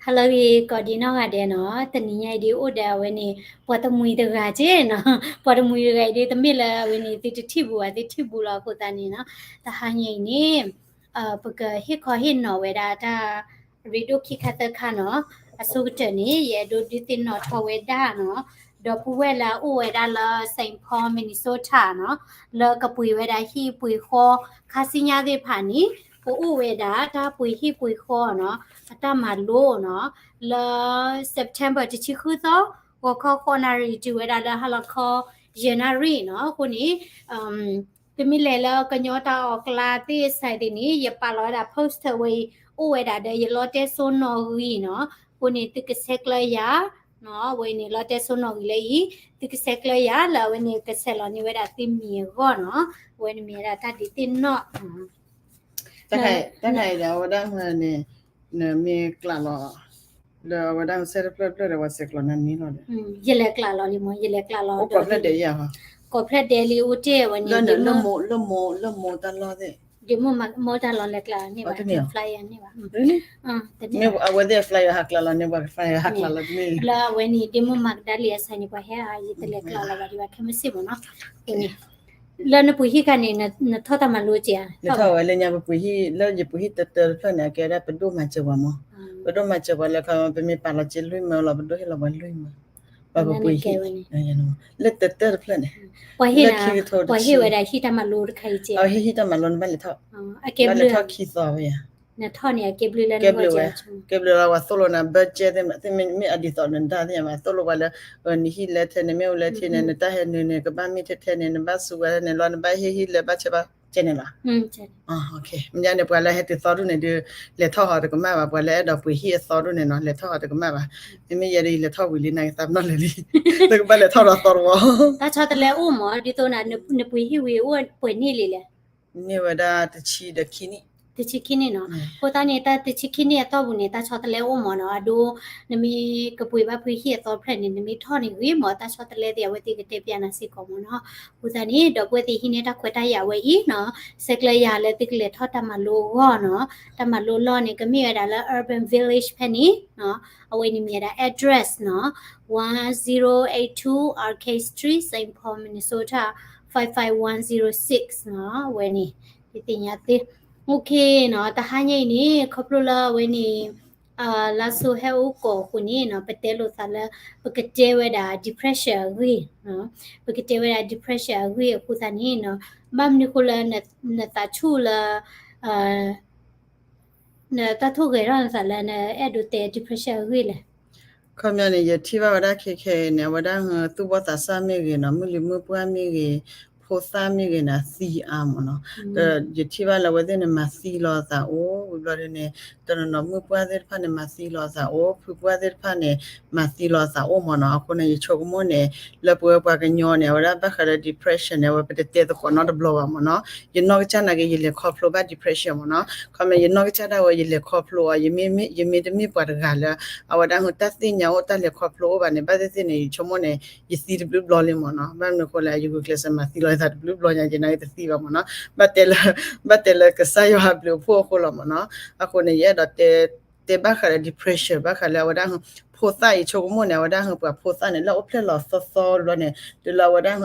ဟါလၢအဂ့ၤ ကိးဒံနီၢ်ဂၤဒဲးနီၤ, တနံၤညါအံၤဒ်အိၣ်ဒီးအဝဲန့ၣ် ပှၤတမှံၤတဂၤက့နီၤ, ပှၤတမှံၤတဂၤအံၤဒ် တမ့ၢ်လၢအဝဲန့ၣ် သုတထံၣ်ဘူးဘၣ် သုထံၣ်ဘူးလီၤအဃိသတးန့ၣ်နီၤ, တဟါညါအံၤန့ၣ် ပကဟ့ၣ်ခီဟ့ၣ်နီၤဝဲဒၣ်တၢ်ရ့ဒိၣ်ခံခါသၢခါနီၤ, အဆိကတၢၢ်န့ၣ် ယအဲၣ်ဒိးဒုးသ့ၣ်နီၣ်ထီၣ်ဝဲဒၣ်နီၤ, ဒီပုၢ်ဝဲၢ်လၢအအိၣ်ဝဲဒၣ်လၢ Saint Paul Minnesota နီၤ, လၢကပှ့ၤဝဲဒၣ်ဟံၣ်ပှ့ၤဃီ ခါဆူညါသ့ၣ်တဖၣ်န့ၣ် ကအိၣ်ဝဲဒၣ်တၢ်ပှ့ၤဟံၣ်ပှ့ၤဃီနီၤ, အတၢ်မၤလိနီၤ, လၢ September တဆံဃုသီ, ဂီၤခီဃိးနၣ်ရံၣ် တုၤဝဲဒၣ်လၢဟါလီၤခီယဲၢ်နၣ်ရံၣ်နီၤ, အဃိန့ၣ် ပမ့ၢ်လဲၤလၢကညီတၢ်အီၣ်ကျါသ့ၣ်စဲးသ့ၣ်န့ၣ် ယပာ်လီၤဝဲဒၣ် poster ဝဲအံၤ အိၣ်ဝဲဒၣ်ဒီးယလီတဲစိနီၣ်ဂံၢ်နီၤ, အဃိန့ၣ် သုကဆဲးကျၢယၤ, ဝဲအံၤန့ၣ် လီတဲစိနီၣ်ဂံၢ်လၢအံၤ, သုကဆဲးကျၢယၤလၢအဝဲန့ၣ် ကဆဲးလီၤန့ၢ်ဝဲဒၣ်သုမံၤအဂီၢ်နီၤ, အဝဲန့ၣ်မ့ၢ်ဝဲဒၣ်တၢ်ဒုးသ့ၣ်နီၣ် တၢ်ခါအံၤဒီး အဝဲဒၣ်န့ၣ် နမ့ၢ်ကျးလီၤ လၢအဝဲဒၣ်ဆဲးတဖျၢၣ်တဖျၢၣ်ဒီး ပှၤဆဲးကျိးနၤန့ၣ်လီၤဒီး ယလဲၤကျးလီၤလံမ့ၢ် ယလဲၤကျးလီၤ ကိးဖျၢၣ်ဒဲးယၤ ကိးဖျၢၣ်ဒဲးလံအိၣ်တ့ၢ်ဝဲန့ၣ် လၢမိၢ်တၢ်လီၢ်သ့ၣ် ဒ့မုၣ်မၤ မိၢ်တၢ်လီၢ်လဲၤကျးန့ၢ်ဘၣ် flyer န့ၢ်ဘၣ် အဝဲသ့ၣ် flyer ဟးကျးလီၤန့ၣ် ပှၤက flyer ဟးကျးလီၤတမ့ၢ် လၢအဝဲန့ၣ် ဒ့မုၣ်မၤကဒါလံအဆၢန့ၣ် ပှၤဟဲအါ ယတလဲၤကျးလီၤဘၣ်ဒံးဘၣ် ခဲမုၢ်ဆ့ၣ်မ့ၢ်နီၤ လၢနပှ့ၤဟံၣ်ခါန့ၣ် နထီၣ်တၢ်မၤလိက့ၤဧါ နထီၣ်ဝဲလၢညါ ပပှ့ၤဟံၣ် လၢယပှ့ၤဟံၣ်တၢတၢတဖျၢၣ်န့ၣ် အကဲဝဲဒၣ်ပဒိၣ်မၤစၢၤပှၤမ့ၢ် ပဒိၣ်မၤစၢၤပှၤလၢခီ ပမ့ၢ်ပာ်လီၤစ့လွံၢ်မၢလီၤ ပဒိၣ်ဟ့ၣ်လီၤပှၤလွံၢ်မၢ ပှၤပပှ့ၤဟံၣ် လၢတၢတၢတဖျၢၣ်န့ၣ် လၢခံကထိ ပှၤဟ့ၣ်ဝဲဒၣ်ဟံၣ်တၢ်မၤလိတခါအံၤကဲ ဟံၣ်တၢ်မၤလိ နဘၣ်လဲၤထီၣ် အကဲဘျုး လဲၤထီၣ်ခံသီဝဲယၤ နထီၣ်န့ၣ် အကဲဘျုးလၢနဂီၢ်ကဲဘျုးဝဲ ကဲဘျုးလီၤ ပှၤသိၣ်လိနၤ budget သ့ၣ်မ့ၢ်အဒ်သိးနဒါသ့ၣ်ညါဘၣ် သိၣ်လိပှၤလၢ နဟံၣ်လဲၤထဲန့ၣ် မ့ၢ်အိၣ်လၢထဲန့ၣ် နတၢ်ဟဲနုာ်န့ၣ် ကဘၣ်မ့ၢ်ထဲထဲန့ၣ် နဘၣ်စူးဝဲန့ၣ်လီၤ နဘၣ်ဟ့ၣ်ဟံၣ်လဲၤဘၣ်ဆဲးဘၣ် ကဲန့ၣ်လီၤ မ့ၢ်န့ၣ် ပှၤလၢဟဲတုၤသီဒူၣ်န့ၣ်ဒုး လဲၤထီၣ်ဟီတကမၣ်ဘၣ် ပှၤလၢအဲၣ်ဒိးပှ့ၤဟံၣ်အသီဒူၣ်န့ၣ်နီၤ လဲၤထီၣ်ဟီတကမၣ်ဘၣ် မ့မ့ၢ်ယဲဒၣ်အံၤ လဲၤထီၣ်ဝံၤလံ နကသးပနီၣ်လၢာ်လံ နကဘၣ်လဲၤထီၣ်ဒီးသီတဝီ တၢ်ဆီတလဲအိၣ်မး ဒ်သိးန နပှ့ၤဟံၣ်ဝံၤအိၣ်ပှဲၤန့ၢ်လံလဲၣ် န့ၢ်ဝဲဒၣ်တဆံဒီးခံနံၣ် တဆံခံနံၣ်နီၤ အဃိသတးန့ၣ် တၢ်တဆံခံနံၣ်အသီပူၤန့ၣ် တၢ်ဆီတလဲအိၣ်မးနီၤ အဒိ နမ့ၢ်ကပှ့ၤဘၣ်ဖုးဟံၣ်အသီတဖျၢၣ်န့ၣ် နမ့ၢ်ထီၣ်န့ၣ်ဂ့ၤမး တၢ်ဆီတလဲသ့ၣ်အဝဲသ့ၣ်ကတဲပျးနၤစ့ၢ်ကီးမးနီၤ အဃိသတးန့ၣ် ဒီပုၢ်ဝဲၢ်သ့ၣ်ဟံးန့ၢ်တၢ်ခွဲးတၢ်ယာ်ဝဲအံၤနီၤ ဆဲးကျၢယၤလၢသုကလဲၤထီၣ်တၢ်မၤလိအဂီၢ်နီၤ တၢ်မၤလိလီၢ်န့ၣ် ကမ့ၢ်ဝဲဒၣ်လၢ Urban Village ဖဲန့ၣ်နီၤ အဝဲန့ၣ်မ့ၢ်ဝဲဒၣ် address နီၤ one zero eight two Arcade Street, Saint Paul, Minnesota five five one zero six နီၤ အဝဲန့ၣ် ယသ့ၣ်ညါသ့ OK နီၤ တဟါညါအံၤန့ၣ် ခီဖျိလၢအဝဲန့ၣ် လါစိၤဟဲအိၣ်ကီးအဃိန့ၣ်နီၤ ပတဲလိာ်သးလၢ ပကတဲဝဲဒၣ် depression အဂ့ၢ် ပကတဲဝဲဒၣ် depression အဂ့ၢ်အဃိသတးန့ၣ်နီၤ ဘၣ်မနုၤဃိလၢ နသးဆူၣ်လၢ နတၢ်ထိၣ်ဂဲၤထီၣ်နသးလၢ နအဲၣ်ဒိးတဲ depression အဂ့ၢ်လဲၣ် ခီပညီန့ၣ် ယထံၣ်ဘၣ်ဝဲဒၣ်ခဲခဲအံၤန့ၣ် အဝဲဒၣ်သူၣ်ဘီၣ်သးစၢ်မ့ၢ်ဂ့ၤနီၤ မုၢ်လံၤမုၢ်ပှၢ်မ့ၢ်ဂ့ၤ ဖိသၣ်မ့ၢ်ဂ့ၤန့ၣ် အသံအါမးနီၤ ဒီးယထံၣ်ဘၣ်လၢအဝဲသ့ၣ်န့ၣ် မၤသံလီၤအသးအိၣ် ဝံၤဘျီဒ်န့ၣ် တနီၤနီၤမုၢ်ပှၢ်သ့ၣ်တဖၣ်န့ၣ် မၤသံလီၤအသးအိၣ် ဖုပှၢ်သ့ၣ်တဖၣ်န့ၣ် မၤသံလီၤအသးအိၣ်မးနီၤ အဃိန့ၣ် ယဆိကမိၣ်န့ၣ် လၢပဝဲပှၤကညီန့ၣ် အဝဲဒၣ်ဘၣ်ဃးလၢ depression န့ၣ် အဝဲပတတဲသကိးနီတဘျီဘၣ်မးနီၤ ယနီၢ်ကစၢ်နာ်က့ ယလဲၤခီဖျိဘၣ် depression မးနီၤ ခီမ့ၢ်ယနီၢ်ကစၢ်ဒၣ်ဝဲ ယလဲၤခီဖျိအီၤ ယမ့ၢ်တမ့ၢ်ပှၤတဂၤလၢ အဝဲဒၣ်ဟုတၢ်သ့ၣ်ညါအိၣ် တၢ်လဲၤခီဖျိအိၣ်ဘၣ်န့ၣ် ဘၣ်သ့ၣ်သ့ၣ်န့ၣ် ယဆိကမိၣ်န့ၣ် ယသံတဘျုးဘျီလံမးနီၤ ဘၣ်မနုၤဃိလဲၣ် ယဂုာ်ကျဲးစၢးမၤသံလီၤယသးတဘျုးဘျီညါ ယနာ်က့တသံဘၣ်မးနီၤ ဘၣ်တဲလၢ ဘၣ်တဲလၢကစၢ်ယွၤအဘျုးအဖှိၣ်အဃိလီၤမးနီၤ အဃိန့ၣ် ယအဲၣ်ဒိးတဲ တဲဘၣ်ဃးလၢ depression ဘၣ်ဃးလၢအဝဲဒၣ် ဖိသၣ်အံၤ ဆိကမိၣ်န့ၣ် အဝဲဒၣ်ဟုပှၤဖိသၣ်န့ၣ် လၢအိၣ်ဖျဲၣ်လီၤသီ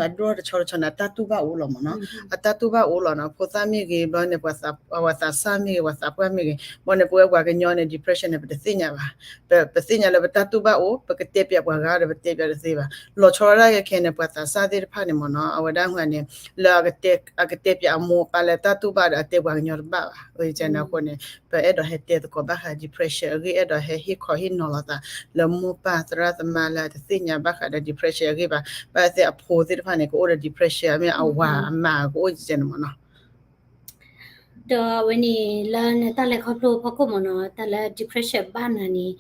သီဘျီန့ၣ် တုၤလၢအဝဲဒၣ်ဟုအဒိၣ်တဆီတဆီန့ၣ် အတၢ်တူၢ်ဘၣ်အိၣ်လီၤမးနီၤ အတၢ်တူၢ်ဘၣ်အိၣ်လီၤနီၤ ဖိသၣ်မ့ၢ်ဂ့ၤဘျီန့ၣ် ပှၤသးစၢ်မ့ၢ်ဂ့ၤ ပှၤသးပှၢ်မ့ၢ်ဂ့ၤ ဘျီန့ၣ် ပဝဲပှၤကညီန့ၣ် depression န့ၣ် ပတသ့ၣ်ညါဘၣ် ပသ့ၣ်ညါလၢပတၢ်တူၢ်ဘၣ်အိၣ် ပကတဲပျးပှၤဂၤဒီး ပတဲပျးတသ့ဘၣ် လီၤဆီဒၣ်ခဲခဲန့ၣ် ပှၤသးစၢ်သ့ၣ်တဖၣ်န့ၣ်မးနီၤ အဝဲဒၣ်ဟုန့ၣ် လၢ အကတဲပျးအမိၢ်အပၢ်လၢတၢ်တူၢ်ဘၣ်ဒီး အတဲပှၤကညီတဘၣ်ဘၣ် အဃိန့ၣ် ပအဲၣ်ဒိးဟဲတဲသကိးဘၣ်ဃး depression အဂ့ၢ် အဲၣ်ဒိးဟဲဟ့ၣ်ခီဟ့ၣ်နီၤလိာ်သး လၢမိၢ်ပၢ်သရၣ်သမါလၢအတသ့ၣ်ညါဘၣ်ဃးဒီး depression အဂ့ၢ်ဘၣ် ဘၣ်သ့ၣ်အဖိသ့ၣ်တဖၣ်န့ၣ် ကအိၣ်ဒီး depression မ့ၢ်အဝၤအမါကအိၣ်ကဲန့ၣ်မးနီၤ ဒီးအဝဲန့ၣ် လၢနတၢ်လဲၤခီဖျိဖီခိၣ်မးနီၤ တၢ်လၢ depression ဘၣ်နၤန့ၣ်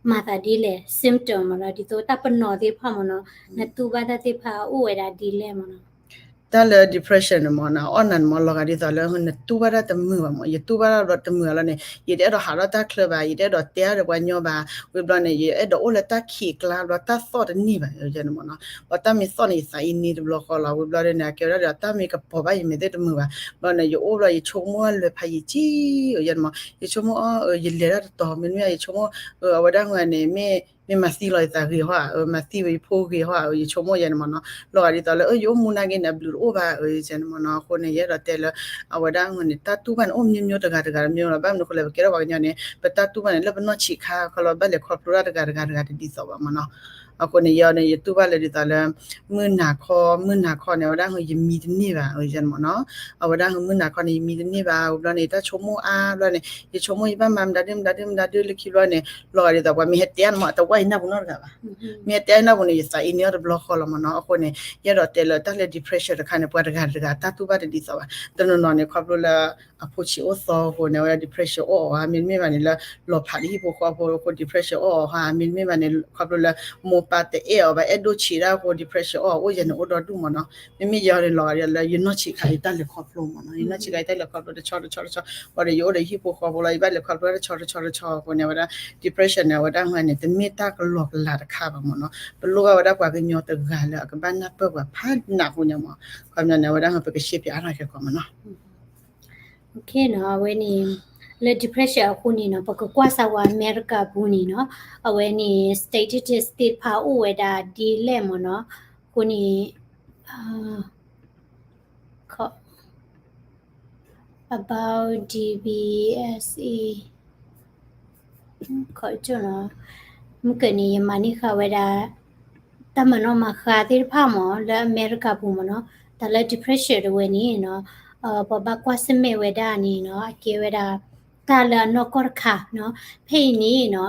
မၤသးဒ်လဲၣ် symptom မးနီၤ ဒ်သိးတၢ်ပနီၣ်သ့ၣ်တဖၣ်မးနီၤ နတူၢ်ဘၣ်တၢ်သ့ၣ်တဖၣ်အိၣ်ဝဲဒၣ်ဒ်လဲၣ်မးနီၤ တၢ်လၢ depression န့ၣ်မ့ၢ်နီၤ အီၣ်နၤန့ၣ်မ့ၢ် လီၤဂာ်ဒ်သိးလၢနတူၢ်ဘၣ်တၢ်တမုာ်ဘၣ်မ့ၢ် ယတူၢ်ဘၣ်တၢ်ဘျီတမုာ်အလီၢ်န့ၣ် ယတအဲၣ်ဒိးဟးထီၣ်တၢ်ချၢဘၣ် ယတအဲၣ်ဒိးတဲအါဒီးပှၤညီဘၣ် ဝံၤဘျီန့ၣ် ယအဲၣ်ဒိးအိၣ်လၢတၢ်ခံးကျါဘျီ တၢ်သီၣ်တန့ၢ်ဘၣ် ယဲန့ၣ်မ့ၢ်နီၤ ဘျီတၢ်မ့ၢ်သီၣ်န့ၣ် ယသးအံၤန့ၢ်တဘျီဃီလီၤ ဝံၤဘျီန့ၣ် အကဲဝဲဒၣ်ဒီး တၢ်မ့ၢ်ကပီၤဘၣ်ယမဲာ်သ့ၣ်တမုာ်ဘၣ် ဘျီန့ၣ် ယအိၣ်ဘျီ ယဆိကမိၣ်အလွဲၢ်ဖးယံာ်ကံ ယဲန့ၣ်မ့ၢ်နီၤ ယဆိကမိၣ်အီၤ ယလဲၤတၢ်တတီၤ မ့တမ့ၢ် ယဆိကမိၣ် အဝဲဒၣ်ဝဲန့ၣ် မ့ၢ် မ့ၢ်မၤသံလီၤယသးဂ့ၤဟီဧါ မၤသံဝဲယဖိဂ့ၤဟီဧါ ယဆိကမိၣ်ယဲန့ၣ်မ့ၢ်နီၤ လီၤဂာ်ဒ်သိးလၢ ယအိၣ်မူနာ်က့န့ၣ် အဘျုးတအိၣ်ဘၣ် ယဲန့ၣ်မ့ၢ်နီၤ အဃိန့ၣ် ယအဲၣ်ဒိးတဲလၢ အဝဲဒၣ်ဝဲန့ၣ် တၢ်တူၢ်ဘၣ်န့ၣ် အိၣ်မ့ၢ်မ့ၢ်တဂၤတဂၤတမ့ၢ်လီၤ ဘၣ်မနုၤအဃိလဲၣ် ပကဲထီၣ်ပှၤကညီန့ၣ် ပတၢ်တူၢ်ဘၣ်န့ၣ် လၢပနီၢ်ဆံးခါ ခီလီၤ ဘၣ်လဲၤခီဖျိတၢ်တဂၤတဂၤတဂၤတဒ်သိးဘၣ်မ့ၢ်နီၤ အဃိန့ၣ် ယန့ၣ် ယတူၢ်ဘၣ်လၢဒ်သိးလၢ မုၢ်နၤခီ မုၢ်နၤခီန့ၣ် အဝဲဒၣ်ဝဲ ယမံတန့ၢ်ဘၣ် ယဲန့ၣ်မ့ၢ်နီၤ အဝဲဒၣ်ဝဲ မုၢ်နၤခီန့ၣ် ယမံတန့ၢ်ဘၣ် ဝံၤဘျီန့ၣ် ယတၢ်ဆိကမိၣ်အါဘျီန့ၣ် ယဆိကမိၣ်ယဘၣ်မၤမတၤဒုမတၤဒုမတၤဒုလၢခံဘျီန့ၣ် လီၤဂာ်ဒ်သိး ပှၤမ့ၢ်ဟဲတဲအါန့ၣ်မ့ၢ် အတဝၢ်ယနၢ်ပူၤနီတဂၤဘၣ် မ့ၢ်ဟဲတဲအါယနၢ်ပူၤန့ၣ် ယသးအံၤန့ၢ်အီၤတဘျီဃီလီၤမ့ၢ်နီၤ အဃိန့ၣ် ယအဲၣ်ဒိးတဲလၢတၢ်လၢ depression တခါန့ၣ် ပှၤတဂၤတဂၤတၢ်တူၢ်ဘၣ်တဒ်သိးဘၣ် တနီၤနီၤန့ၣ် ခီဖျိလၢ အဖိဆံးအိၣ်သီအဃိန့ၣ် အဝဲဒၣ် depression အိၣ်အီၤဧါ မ့တမ့ၢ်ဘၣ်န့ၣ်လၢ လီၤဖးလၢဟံၣ်ဖိဃီဖိအဃိ depression အိၣ်အီၤဧါ မ့တမ့ၢ်ဘၣ်န့ၣ် ခီဖျိလၢ မိၢ်ပၢ်တအဲၣ်အီၤဘၣ် အဲၣ်ဒိၣ်ဆံးတၢ်အဃိ depression အိၣ်အီၤ အိၣ်ယဲန့ၣ် အိၣ်ဒီဒူၣ်မ့ၢ်နီၤ မ့မ့ၢ်ယဲန့ၣ် လီၤဂာ်ဒ်လၢ ယနီၢ်ဆံးခါယတၢ်လဲၤခီဖျိမ့ၢ်နီၤ ယနီၢ်ဆံးခါယတၢ်လဲၤခီဖျိတဆီတဆီတဆီ ဘၣ်ဒီးယအိၣ်ဒီးဟံၣ်ဖိဃီဖိလီၤ ယဘၣ်လဲၤခီဖျိတဆီတဆီတဆီအဃိန့ၣ် အဝဲဒၣ် depression န့ၣ် အဝဲဒၣ်ဝဲန့ၣ် တမ့ၢ်တၢ်ကလီကလးတခါဘၣ်မ့ၢ်နီၤ ပလိၣ်ဘၣ်ဝဲဒၣ်ပှၤကညီတဂၤလၢအကဘၣ်နၢ်ပၢၢ်ပှၤဖးနးအဃိန့ၣ်မ့ၢ် ခီပညီန့ၣ် အဝဲဒၣ်ပကရှဲပၠးအါထီၣ်ကဲကီးမ့ၢ်နီၤ အဝဲန့ၣ် လၢ depression အဃိန့ၣ်နီၤ ပကကွၢ်စၢၤဝဲအမဲရကၤပူၤန့ၣ်နီၤ အဝဲန့ၣ် statistics သ့ၣ်တဖၣ်အိၣ်ဝဲဒၣ်ဒ်လဲၣ်မ့ၢ်နီၤ အဃိန့ၣ် about DBSA မုၢ်ကၢၢ်န့ၣ် ယမၤန့ၢ်ဃာ်ဝဲဒၣ် တၢ်မၤနီၣ်မၤဃါသ့ၣ်တဖၣ်မ့ၢ် လၢအမဲရကၤပူၤမ့ၢ်နီၤ တၢ်လၢ depression တဝဲန့ၣ်နီၤ ပှၤဘၣ်ကွၢ်ဆၢၣ်မဲာ်ဝဲဒၣ်န့ၣ်နီၤ အကဲဝဲဒၣ် တၢ်လၢအနီၢ်ကီၢ်တခါနီၤ ဖဲအံၤန့ၣ်နီၤ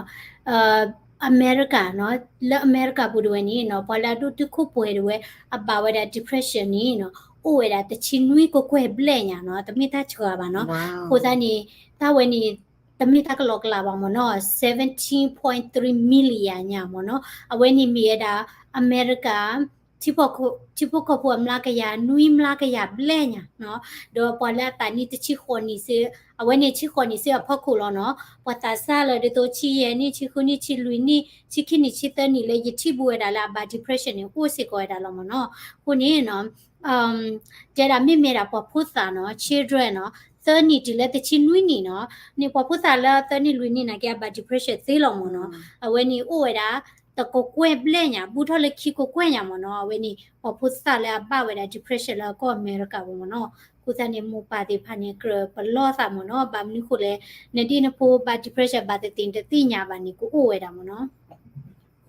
အမဲရကၤ လၢအမဲရကၤပူၤတဝဲန့ၣ်နီၤ ပှၤလၢအဒိၣ်တုာ်ခိၣ်ပှဲၤတဝဲ အဘၣ်ဝဲဒၣ် depression န့ၣ်နီၤ အိၣ်ဝဲဒၣ်တဆံနွံကကွဲၢ်ဘျဲၣ်ညါနီၤ တမ့ၢ်တၢ်စှၤဘၣ်နီၤ အဃိသတးန့ၣ် တၢ်ဝဲန့ၣ် တမ့ၢ်တၢ်ကလီကလးဘၣ်မ့ၢ်နီၤ seventeen point three million ညါမ့ၢ်နီၤ အဝဲန့ၣ်မ့ၢ်ဝဲဒၣ် အမဲရကၤ ထံဖိကီၢ်ဖိအမျးကယၤ နွံမျးကယၤဘျဲၣ်ညါနီၤ ဒီးပှၤလၢအသးနံၣ်တဆံဃိးနံၣ်ဆူ အဝဲန့ၣ်ဆံဃိးနံၣ်ဆူအဖီခိၣ်လီၤနီၤ ပှၤသးစၢ်လၢဒ်သိး ဆံယဲၢ်နံၣ် ဆံဃုနံၣ် ဆံလွံၢ်နံၣ် ဆံခံနံၣ် ဆံသၢနံၣ်လၢယထံၣ်ဘူးဝဲဒၣ်လၢအဘၣ် depression န့ၣ် အိၣ်စ့ၢ်ကီးဝဲဒၣ်လီၤမ့ၢ်နီၤ အဃိန့ၣ်နီၤ တဲဒၣ်မ့မ့ၢ်ဒၣ်ပှၤဖိသၣ်နီၤ children နီၤ သၢနံၣ်တုၤလၢတဆံနွံနံၣ်နီၤ န့ၣ်ပှၤဖိသၣ်လၢသၢနံၣ်လွံၢ်နံၣ်နာ်က့ အဘၣ် depression သ့လီၤမ့ၢ်နီၤ အဝဲန့ၣ်အိၣ်ဝဲဒၣ် တကကွဲၢ်ဘျဲၣ်ညါ ဘူးထီၣ်လၢခံကကွဲၢ်ညါမ့ၢ်နီၤ အဝဲန့ၣ် ပှၤဖိသၣ်လၢအဘၣ်ဝဲဒၣ် depression လၢကီၢ်အမဲရကၤပူၤမ့ၢ်နီၤ အဃိသတးန့ၣ် မိၢ်ပၢ်သ့ၣ်တဖၣ်န့ၣ် ကြၢးပလီၢ်သးမ့ၢ်နီၤ ဘၣ်မနုၤဃိလဲၣ် နဒ်နဖိဘၣ် depression ဘၣ်သ့ၣ်သ့ၣ်နတသ့ၣ်ညါဘၣ်န့ၣ် ကအိၣ်ဝဲဒၣ်မ့ၢ်နီၤ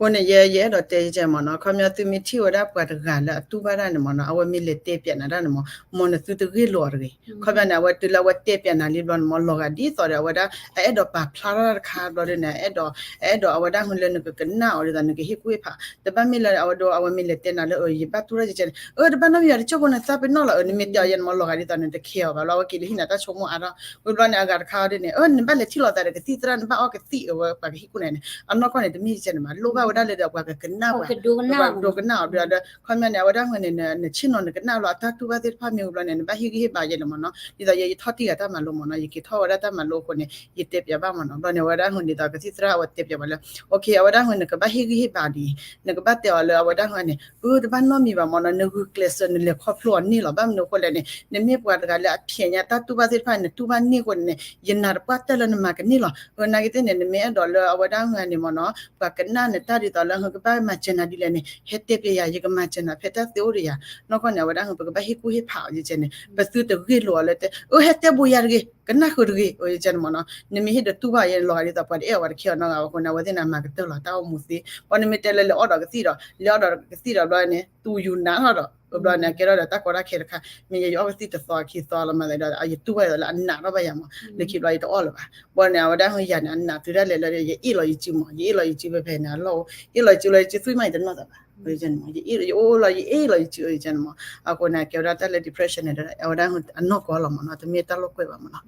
အဃိန့ၣ် ယ ယအဲၣ်ဒိးတဲယဲမ့ၢ်နီၤ ခီပညီသုမ့ၢ်ထံၣ်ဝဲဒၣ်ပှၤတဂၤလၢအတူၢ်ဘၣ်တၢ်န့ၣ်မ့ၢ်နီၤ အဝဲမ့ၢ်လဲၤတဲပၠးနၤတၢ်န့ၣ်မ့ၢ် မ်နသုတဂ့ၢ်လိာ်အီၤတဂ့ၤ ခီပညီန့ၣ် အဝဲတုၤလၢအဝဲတဲပၠးနၤလံဘျီန့ၣ်မ့ၢ် လီၤဂာ်ဒ်သိးဒီး အဝဲဒၣ် အအဲၣ်ဒိးပာ်ဖျါထီၣ်တၢ်တခါဘျီဒ်န့ၣ် အအဲၣ်ဒိး အအဲၣ်ဒိးအဝဲဒၣ်မ့ၢ်လၢနကကနၣ်အီၤဒ်သိး နကဟ့ၣ်ကူၣ်ဟ့ၣ်ဖး တဘၣ်မ့ၢ်လၢအဝဲဒိ အဝဲမ့ၢ်လဲၤတဲနၤလၢ အၢ ယဘၣ်တူၢ်တၢ်ကဲကဲန့ၣ် အၢ တဘၣ်နီတမံၤဘၣ် တကၠိၢ်ဖိန့ၣ် သးပ့ၤနီၣ်လီၤ အၢ နမ့ၢ်တဲအီၤယဲန့ၣ်မ့ၢ် လီၤဂာ်ဒ်သိးနတခဲအီၤဘၣ်လီၤ အဝဲက့ၤလၢဟံၣ်နၤတၢ်ဆိကမိၣ်အါထီၣ် ဝံၤဘျီန့ၣ် အဂၤတခါအီၤဒ်န့ၣ် အၢ နဘၣ်လဲၤထံၣ်လိာ်သးဒီးကသံၣ်သရၣ် နဘၣ်အီကသံၣ်အဝဲပှၤကဟ့ၣ်ကူၣ်နၤန့ၣ် အနီၢ်ကီၢ်န့ၣ် တမ့ၢ်ကဲန့ၣ်မး လိၣ်ဘၣ်ဝဲဒၣ်လၢဒီးပှၤကကနၣ်ပှၤ ပှၤကဒိကနၣ်အီၤဒ်ဒီး ခီပညီန့ၣ် အဝဲဒၣ်ဝဲန့ၣ် နဆ့ၣ်နီၤနကနၣ်လီၤ အတၢ်တူၢ်ဘၣ်သ့ၣ်တဖၣ်မ့ၢ်ဝံၤဘျီန့ၣ် နဘၣ်ဟ့ၣ်ဂံၢ်ဟ့ၣ်ဘါယဲလီၤမ့ၢ်နီၤ ဒ်သိးယဲယထီၣ်တံၢ်ဂၤတၢ်မၤလိမ့ၢ်နီၤ ယက့ၤထီၣ်ဝဲဒၣ်တၢ်မၤလိအဃိန့ၣ် ယတဲပၠးဘၣ်မ့ၢ်နီၤ ဘျီန့ၣ် အဝဲဒၣ်ဝဲန့ၣ်ဒီးကသံၣ်သရၣ်အဝဲတဲပၠးဝဲလၢ okay အဝဲဒၣ်ဝဲန့ၣ် နကဘၣ်ဟ့ၣ်ဂံၢ်ဟ့ၣ်ဘါဒ်အံၤ နကဘၣ်တဲအီၤလၢအဝဲဒၣ်ဝဲန့ၣ် အၢ တဘၣ်နီတမံၤဘၣ်မ့ၢ်နီၤ နဂုာ်ကျဲးစၢး နလဲၤခီဖျိအီၤန့ၢ်လီၤ ဘၣ်မနုၤအဃိလဲၣ်န့ၣ် နမ့ၢ်ပှၤတဂၤလၢအဖျဲးညါတၢ်တူၢ်ဘၣ်သ့ၣ်တဖၣ် နတူၢ်ဘၣ်န့ၢ်အဃိန့ၣ် ယနာ်တပှၢ်တၢၢ်လၢနမၤကန့ၢ်လီၤ အနာ်က့သ့ၣ်န့ၣ် နမ့ၢ်အဲၣ်ဒိးလၢအဝဲဒၣ်ဝဲန့ၣ်မ့ၢ်နီၤ ပှၤကနၣ်နတၢ်ဒ်သိးလၢ ဟဲကဘၣ်မၤစၢၤနၤဒ်လဲၣ်န့ၣ် ဟဲတဲပၠးယၤ ယကမၤစၢၤနၤဖဲတၢ်သ့အိၣ်ဒီးယၤ နီၢ်ကီၢ်န့ၣ် အဝဲဒၣ်ဝဲ ပကဘၣ်ဟ့ၣ်ကူၣ်ဟ့ၣ်ဖးအီၤယဲန့ၣ် ပသုတဂ့ၢ်လိာ်အီၤလၢတဲ အၢ ဟဲတဲဘိးယၤတဂ့ၤ ကနၣ်ဃုာ်တဂ့ၤ ယဲန့ၣ်မ့ၢ်နီၤ နမ့ၢ်ဟ့ၣ်ဒီးတူၢ်ဘၣ်ယဲန့ၣ် လီၤဂာ်ဒ်သိးပှၤတအဲၣ်အီၤပှၤတခဲအီၤနီတဂၤဘၣ်အဃိန့ၣ် အဝဲသ့ၣ်န့ၣ် မၤကတၢၢ်လီၤတၢ်အိၣ်မူသ့ ဘၣ်နမ့ၢ်တဲလၢလဲၤအီၣ်ဒီးကသံၣ်ဒီး လဲၤအီၣ်ဒီးကသံၣ်ဒီးဘျီန့ၣ် သူယူၤနးထီၣ်ဒီး ဘျီန့ၣ် အကဲထီၣ်ဒီးတၢ်ကီတၢ်ခဲတခါ မ့ၢ်ယဲယအီၣ်ကသံၣ်တသီခံသီလီၤမးဒီး ယတူၢ်ဘၣ်ယဲလၢအနာ်ထီၣ်ဘၣ်ယၤမး လၢခံဘျီယတအီၣ်လၢၤဘၣ် ဘၣ်န့ၣ် အဝဲဒၣ်ဝဲယၤန့ၣ် အနာ်တုၤဒၣ်လဲာ်လၢ ယအ့ၣ်လီၤယစုမး ယအ့ၣ်လီၤယစုဖဲဖဲန့ၣ် အလီၢ်အိၣ် အ့ၣ်လီၤယစုလီၤယစုသွံၣ်မး ယတနီၣ်သးဘၣ် ယအိၣ်လီၤ ယအ့ၣ်လီၤယစုယဲန့ၣ်မး အဃိန့ၣ် ကဲဝဲဒၣ်တၢ်လၢ depression န့ၣ် အဝဲဒၣ်အနီၢ်ကီၢ်လီၤမးနီၤ တမ့ၢ်တၢ်လိာ်ကွဲဘၣ်မးနီၤ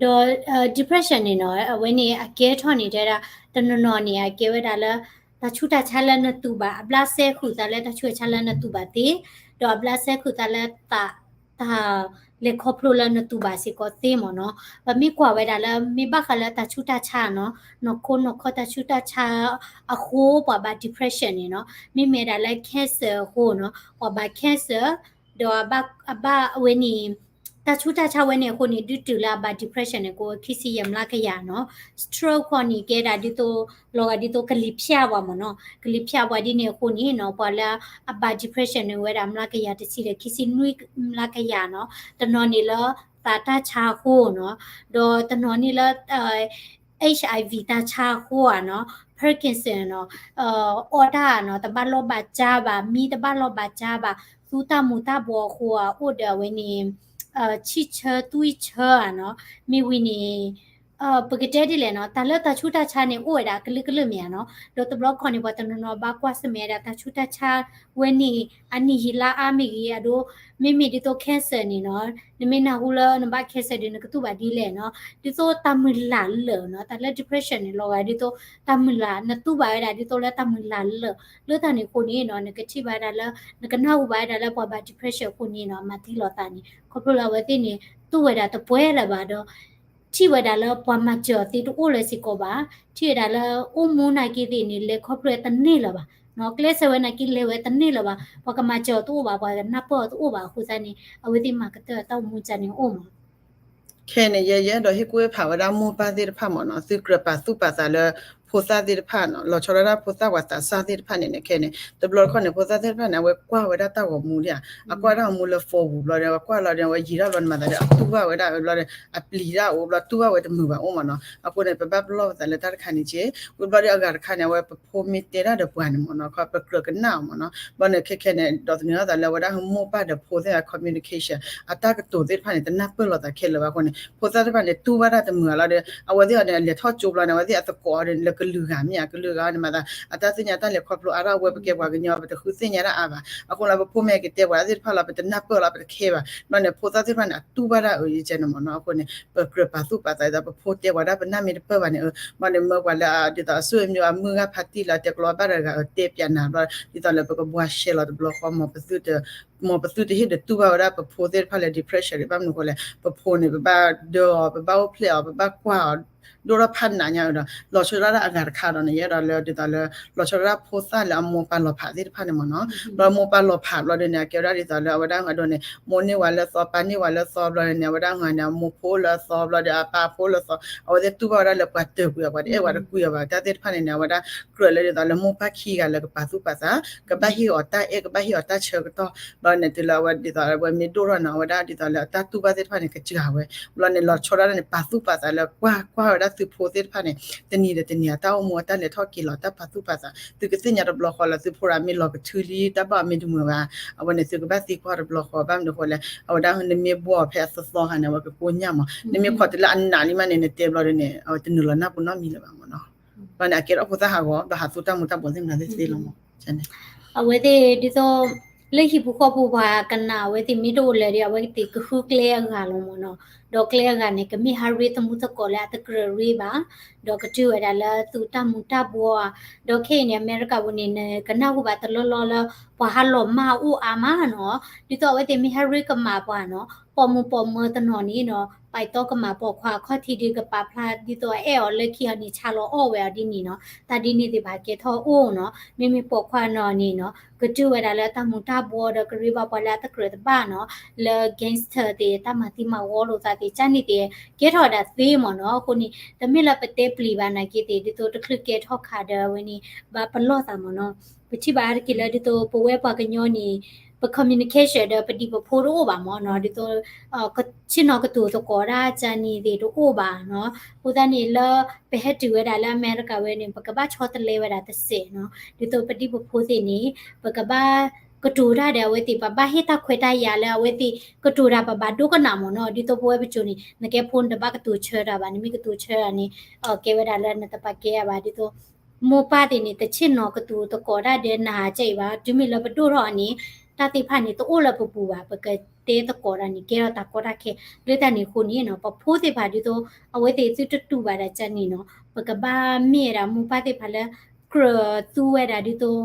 ဒီး depression န့ၣ်နီၤ အဝဲန့ၣ်အကဲထီၣ်န့ၣ်တဲဒၣ် တနီၤနီၤန့ၣ် အကဲဝဲဒၣ်လၢ တၢ်ဆူးတၢ်ဆါလၢနတူၢ်ဘၣ် အဘျးစဲဃုာ်သးလၢတၢ်ဆူးတၢ်ဆါလၢနတူၢ်ဘၣ်သ့ ဒီးအဘျးစဲဃုာ်သးလၢသး တၢ်လဲၤခီဖျိလၢနတူၢ်ဘၣ်စ့ၢ်ကီးသ့မ့ၢ်နီၤ. ပမ့ၢ်ကွၢ်ဝဲဒၣ်လၢ မ့ၢ်ဘၣ်ဃးလၢတၢ်ဆူးတၢ်ဆါနီၤ, နီၢ်ခိနီၢ်ခီတၢ်ဆူးတၢ်ဆါအဃိ ပှၤဘၣ် depression န့ၣ်နီၤ. မ့မ့ၢ်ဒၣ်လၢ cancer အဃိနီၤ, ပှၤဘၣ် cancer ဒီးအဘၣ် အဘၣ်အဝဲန့ၣ် တၢ်ဆူးတၢ်ဆါဝဲန့ၣ်အဃိန့ၣ် ဒုးတုၤလၢအဘၣ် depression န့ၣ် ကအိၣ်ခံဆံယဲၢ်မျးကယၤနီၤ. Stroke ခီန့ၣ် ကဲဒၣ်ဒ်သိး လီၤဂာ်ဒ်သိးကလံၤဖၠးပှၤမ့ၢ်နီၤ, ကလံၤဖၠးပှၤဒ်န့ၣ်အဃိန့ၣ်နီၤ ပှၤလၢအဘၣ် depression န့ၣ်ဝဲဒၣ်မျးကယၤတဆံဒီးခံဆံနွံမျးကယၤနီၤ. တနီၤန့ၣ်လၢသးတၢ်ဆါအဃိနီၤ, ဒီးတနီၤန့ၣ်လၢ HIV တၢ်ဆါအဃိဧါနီၤ, Parkinson နီၤ, အီၣ်တၢ်နီၤ တဘၣ်လီၢ်ဘၣ်စၢ်ဘၣ်, မံတဘၣ်လီၢ်ဘၣ်စၢ်ဘၣ်, သူတၢ်မူၤတၢ်ဘှီးအဃိဧါ အိၣ်ဒီးအဝဲန့ၣ် ဆံၣ်ဆၢ သွံၣ်ဆၢဧါနီၤ, မ့ၢ်ဝံၤန့ၣ် ပကတဲဒ်လဲၣ်နီၤ, တၢ်လၢတၢ်ဆူးတၢ်ဆါန့ၣ် အိၣ်ဝဲဒၣ်ကလုာ်ကလုာ်မ့ၢ်ဧါနီၤ. ဒီးတဘျီခီန့ၣ် ပှၤတနီၤနီၤဘၣ်ကွၢ်ဆၢၣ်မဲာ်ဝဲဒၣ်တၢ်ဆူးတၢ်ဆါဝဲန့ၣ် အနံၣ်ယံာ်လါအါမ့ၢ်ဂ့ၤ, အဒိ မ့မ့ၢ်ဒ်သိး cancer န့ၣ်နီၤ, နမ့ၢ်နၢ်ဟူလၢနဘၣ် cancer ဒီး နကတူၢ်ဘၣ်ဒ်လဲၣ်နီၤ, ဒ်သိးတၢ်မုၢ်လၢ်လၢာ်နီၤ, တၢ်လၢ depression န့ၣ် လီၤဂာ်ဒ်သိး တၢ်မုၢ်လၢ် နတူၢ်ဘၣ်ဝဲဒၣ်ဒ်သိးလၢတၢ်မုၢ်လၢ်လၢာ်, လၢတၢ်န့ၣ်အဃိန့ၣ်နီၤ နကထံၣ်ဘၣ်ဝဲဒၣ်လၢ နကနၢ်ဟူဘၣ်ဝဲဒၣ်လၢပှၤဘၣ် depression အဃိန့ၣ်နီၤ မၤသံလီၤသးန့ၣ် ခီဖျိလၢအဝဲသ့ၣ်န့ၣ် တူၢ်ဝဲဒၣ်တပှဲၤလၢၤဘၣ်ဒီး ထံၣ်ဝဲဒၣ်လၢပှၤမၤစၢၤအီၤသ့တအိၣ်လၢၤစ့ၢ်ကီးဘၣ်, ထံၣ်ဝဲဒၣ်လၢအိၣ်မူနာ်က့သ့ၣ်န့ၣ် လဲၤခီဖျိတန့ၢ်လၢၤဘၣ်, ကျဲးစၢးဝဲနာ်က့လဲၤဝဲတန့ၢ်လၢၤဘၣ်, ပှၤကမၤစၢၤအီၤတအိၣ်ဘၣ်, ပှၤကနၢ်ပၢၢ်အီၤတအိၣ်ဘၣ်အဃိသတးန့ၣ် အဝဲသ့ၣ်မၤကတၢၢ်အတၢ်အိၣ်မူန့ၣ်အိၣ်မး. ခဲအံၤန့ၣ် ယဲယအဲၣ်ဒိးဟ့ၣ်ကူၣ်ဟ့ၣ်ဖးဝဲဒၣ်မိၢ်ပၢ်သ့ၣ်တဖၣ်မ့ၢ်နီၤ, သုကြၢးပာ်သူၣ်ပာ်သးလၢ ဖိသၣ်သ့ၣ်တဖၣ်နီၤ, လီၤဆီဒၣ်တၢ်ဖိသၣ်ပှၤသးစၢ်သ့ၣ်တဖၣ်န့ၣ်န့ၣ် ခဲအံၤန့ၣ် တဘျီတခီၣ်န့ၣ် ဖိသၣ်သ့ၣ်တဖၣ်န့ၣ် အဝဲကွၢ်ဝဲဒၣ်တၢ်ဂီၤမူဒၣ်ဧါ, အကွၢ်တၢ်ဂီၤမူလၢ phone ပူၤဘျီဒီး အဝဲကွၢ်လီၤဒီး အဝဲယံာ်ထီၣ်ဘျီန့ၣ်မၤသးဒီး အတူၢ်ဘၣ်ဝဲဒၣ်ဘျီဒီး အပျံၤတၢ်အိၣ်ဘျီ တူၢ်ဘၣ်ဝဲတမုာ်ဘၣ်အိၣ်မ့ၢ်နီၤ. အဃိန့ၣ် ပဘၣ်ပလီၢ်ပသးလၢတၢ်တခါန့ၣ်က့, ဝံၤဘျီဒီးအဂၤတခါန့ၣ် အဝဲပဖိမ့ၢ်တဲတၢ်ဒီးပှၤန့ၣ်မ့ၢ်နီၤ, ခီပကြၢးကနၣ်အီၤမ့ၢ်နီၤ, ဘျီန့ၣ် ခဲခဲန့ၣ် ဒိးသန့ၤထီၣ်သးလၢဝဲဒၣ်မိၢ်ပၢ်ဒီးဖိသ့ၣ်တဖၣ် communication အတၢ်ကတိၤသ့ၣ်တဖၣ်န့ၣ် တနၢ်ပၢၢ်လိာ်သးခဲလၢာ်ဘၣ်အဃိန့ၣ် ဖိသၣ်သ့ၣ်တဖၣ်န့ၣ် တူၢ်ဘၣ်တၢ်တမုာ်ဘၣ်လီၤဒီး အဝဲသ့ၣ်အီၤန့ၣ် အလဲၤထီၣ်ကၠိဘျီန့ၣ် အဝဲသ့ၣ်အသကိးအီၤဒီး လၢကလုာ်ဂၤမ့ၢ်ဧါ ကလုာ်ဂၤအီၤန့ၣ်မၤသး အတၢ်သ့ၣ်ညါတၢ်လဲၤခီဖျိအါထီၣ် အဝဲပကဲပှၤကညီ ပတဃုသ့ၣ်ညါတၢ်အါဘၣ်. အဃိလၢပဖိမ့ၢ်ကတဲပှၤသ့ၣ်တဖၣ်လီၤ ပတနၢ်ပၢၢ်လီၤ ပတခဲဘၣ်, ဘျီန့ၣ် ဖိသၣ်သ့ၣ်တဖၣ်န့ၣ် အတူၢ်ဘၣ်တၢ်အၢယကဲန့ၣ်မ့ၢ်နီၤ. အဃိန့ၣ် ပကြၢးပာ်သူၣ်ပာ်သးဒ်သိး ပဖိတဲပှၤဒၣ်ပနၢ်မ့ၢ်တပၢၢ်ဘၣ်န့ၣ် ဘျီန့ၣ် မၢပှၤလၢဒ်သိးအစိၣ်အမျိုး အမုၢ်ဂၤဖါတံၢ်လၢတဲကျိးဘၣ်တဂၤအတဲပၠးနၤဘျီ ဒ်သိးလၢပကဘှါရှဲလီၤတဘျီဃီ မ်ပသုတဟ့ၣ်ဒုးတူၢ်ဘၣ်ဝဲဒၣ်ပဖိသ့ၣ်တဖၣ်လၢ depression ဘၣ်မနုၤအဃိလဲၣ် ပဖိန့ၣ် ပဘၣ်ဒၢအီၤ ပဘၣ်အိၣ်ဖျဲၣ်အီၤ ပဘၣ်ကွၢ်အီၤ ဒိၣ်ထီၣ်ဖးနးညါဒီး လီၤဆီဒၣ်တၢ်အဂၤတခါဒီးန့ၣ် ယအဲၣ်ဒိးလၢဒ်သိးလၢ လီၤဆီဒၣ်တၢ်ဖိသၣ်လၢအမိၢ်ပၢ်လီၤဖးသ့ၣ်တဖၣ်န့ၣ်မ့ၢ်နီၤ. ဘျီမိၢ်ပၢ်လီၤဖးဘျီဒီးန့ၣ် အကဲဝဲဒၣ်ဒ်သိးလၢအဝဲဒၣ်အဒိန့ၣ် မိၢ်န့ၢ်ဝဲလၢအသီ ပၢ်န့ၢ်ဝဲလၢအသီဘျီန့ၣ် အဝဲဒၣ်အီၤန့ၣ် အမိၢ်ဖိလၢအသီဘျီဒီး အပၢ်ဖိလၢအသီ အဝဲသ့ၣ်တူၢ်ဘၣ်ဝဲဒၣ်လၢပှၤတၢၢ်ကွံာ်အီၤ ပှၤတအဲၣ်ပှၤတကွံာ်အီၤဘၣ် တၢ်သ့ၣ်တဖၣ်န့ၣ်န့ၣ် အဝဲဒၣ်ကြၢးလၢဒ်သိးလၢမိၢ်ပၢ်ခံဂၤလၢကပာ်သူၣ်ပာ်သး ကဘၣ်ဟ့ၣ်အီၤတၢ်အဲၣ် ကဘၣ်ဟ့ၣ်အီၤတၢ်ဆၢကတီၢ် ဘျီန့ၣ်တုၤလၢအဝဲဒ်သိးအဝဲမ့ၢ်ဒိၣ်ထီၣ်န့ၣ် အဝဲဒၣ်ဒ်သိးလၢအတၢ်တူၢ်ဘၣ်သ့ၣ်တဖၣ်န့ၣ် ကစှၤဝဲ ဘျီန့ၣ် လီၤဆီဒၣ်တၢ်န့ၣ် ပာ်သူၣ်ပာ်သးလၢကွၢ်ကွၢ်ဝဲဒၣ်သုဖိသ့ၣ်တဖၣ်န့ၣ် တနံၤဒီးတနံၤအတၢ်အိၣ်မူ အတၢ်လဲၤထီၣ်က့ၤလီၤ တၢ်ပာ်သူၣ်ပာ်သး သုကသ့ၣ်ညါတဘျီဃီလၢသုဖိဒီးမ့ၢ်လီၤကထုလံ တၢ်ဘၣ်အီၤမ့ၢ်တမုာ်ဘၣ် အဝဲန့ၣ်သုကဘၣ်သံကွၢ်တဘျီဃီ ဘၣ်မနုၤအဃိလဲၣ် အဝဲဒၣ်နမ့ၢ်ဘှီအီၤဖဲအသီသီခါန့ၣ် အဝဲကကိညၢ်မး နမ့ၢ်ခိးတုၤလၢအနးလံမးန့ၣ် နတဲဘျီဒီးန့ၣ် အဝဲတနုာ်လီၤနၢ်ပူၤနီတမံၤလၢၤဘၣ်မ့ၢ်နီၤ ဘျီန့ၣ် အကဲထီၣ်ဖိသၣ်ဟးဂီၤ ဒီးဟးသူၣ်တၢ်မူၤတၢ်ဘှီးသ့ၣ်မနုၤသ့ၣ်သ့ၣ်လီၤမး အဝဲသ့ၣ်ဒ်သိး လၢဟံၣ်ပူၤဃီပူၤပှၤကနၣ်အဝဲသ့ၣ်မ့ၢ်တအိၣ်လၢၤဒီး အဝဲသ့ၣ်ကဃုကျဲအဂၤလီၤမ့ၢ်နီၤ, ဒီးကျဲအဂၤန့ၣ် ကမ့ၢ်ဟးရ့သမူသကိးလၢအတကြၢးရ့ဘၣ်, ဒီးကတုၤဝဲဒၣ်လၢသုတၢ်မူၤတၢ်ဘှီးဧါ, ဒီးခဲအံၤန့ၣ် အမဲရကၤပူၤန့ၣ် နကနၢ်ဟူဘၣ်တလီၢ်လီၢ်လၢ ပှၤဟးလီၤမၢ်အိၣ်အါမးနီၤ, ဒ်သိးအဝဲသ့ၣ်မ့ၢ်ဟဲရ့ကမၣ်ပှၤနီၤ, ပိာ်မုၣ်ပိာ်မၢၤတနီၤန့ၣ်နီၤ ပာ်တီကမၣ်ပိာ်ခွါအခီၣ်ထံးဒီးကပာ်ဖျါဒ်သိးအအဲၣ်အီၤလၢခံအီၤန့ၣ် ဆါလီၤအီၣ်ဝဲအီၤဒ်န့ၣ်နီၤ, တၢ်ဒ်န့ၣ်သ့ၣ်တဖၣ်ကဲထီၣ်အိၣ်နီၤ, မ့မ့ၢ်ပိာ်ခွါနီၤန့ၣ်နီၤ ကတုၤဝဲဒၣ်လၢတၢ်မူၤတၢ်ဘှီးဒီးကရ့ဘၣ်ပှၤလၢအတကြၢးတဘၣ်နီၤ, လၢ gangster သ့ၣ် တၢ်မၤသံမၤဝီလိာ်သးသ့ၣ် ကၢ်န့ၣ်သ့ၣ် ကဲထီၣ်ဝဲဒၣ်သ့မ့ၢ်နီၤ, အဃိန့ၣ် တမ့ၢ်လၢပတဲပျံၤဘၣ်နာ်က့သ့ၣ် ဒ်သိးတချုးကဲထီၣ်ခါဒီးအဝဲန့ၣ် ဘၣ်ပလီၢ်သးမ့ၢ်နီၤ, ပထံၣ်ဘၣ်တက့ၢ်လၢဒ်သိးပဝဲပှၤကညီန့ၣ် ပ communication ဒီးပဒံၣ်ပဖိတအိၣ်ဘၣ်မ့ၢ်နီၤ, ဒ်သိး ဆ့ၣ်နီၤကတိၤသကိးတၢ်ကၢ်န့ၣ်သ့ၣ်တအိၣ်ဘၣ်နီၤ, အဃိသတးန့ၣ်လၢ ပဟဲတုၤဝဲဒၣ်လၢအမဲရကၤဝဲန့ၣ် ပကဘၣ်ဆီတလဲဝဲဒၣ်တစဲးနီၤ, ဒ်သိးပဒံၣ်ပဖိသ့ၣ်န့ၣ် ပကဘၣ် ကတိၤတၢ်ဒီးအဝဲသ့ၣ် ပဘၣ်ဟ့ၣ်တၢ်ခွဲးတၢ်ယာ်လၢအဝဲသ့ၣ် ကတိၤတၢ်ပဘၣ်ဒိကနၣ်မ့ၢ်နီၤ, ဒ်သိးပဝဲပစိၤန့ၣ် နကဲဖိနတဘၣ်ကတိၤဆၢတၢ်ဘၣ်, နမ့ၢ်ကတိၤဆၢတၢ်န့ၣ် ကဲဝဲဒၣ်လၢနတပာ်ကဲဘၣ်, ဒ်သိး မိၢ်ပၢ်သ့ၣ်န့ၣ် တဆ့ၣ်နီၤကတိၤသကိးတၢ်ဒီးနၤကဲအံၤဘၣ်, တုၤမ့ၢ်လၢပဒိၣ်ထီၣ်အီၤန့ၣ် တၢ်သ့ၣ်တဖၣ်န့ၣ် တအိၣ်လၢပပူၤဘၣ်, ပကတဲသကိးတၢ်န့ၣ် ကဲထီၣ်တၢ်ကီတၢ်ခဲ, လၢတၢ်န့ၣ်အဃိန့ၣ်နီၤ ပဖိသ့ၣ်တဖၣ်ဒ်သိး အဝဲသ့ၣ်သုတတူၢ်ဘၣ်ဒၣ်ကၢ်န့ၣ်နီၤ, ပကဘၣ်မ့ၢ်ဝဲဒၣ်မိၢ်ပၢ်သ့ၣ်တဖၣ်လၢ ကြၢးသူဝဲဒၣ်ဒ်သိး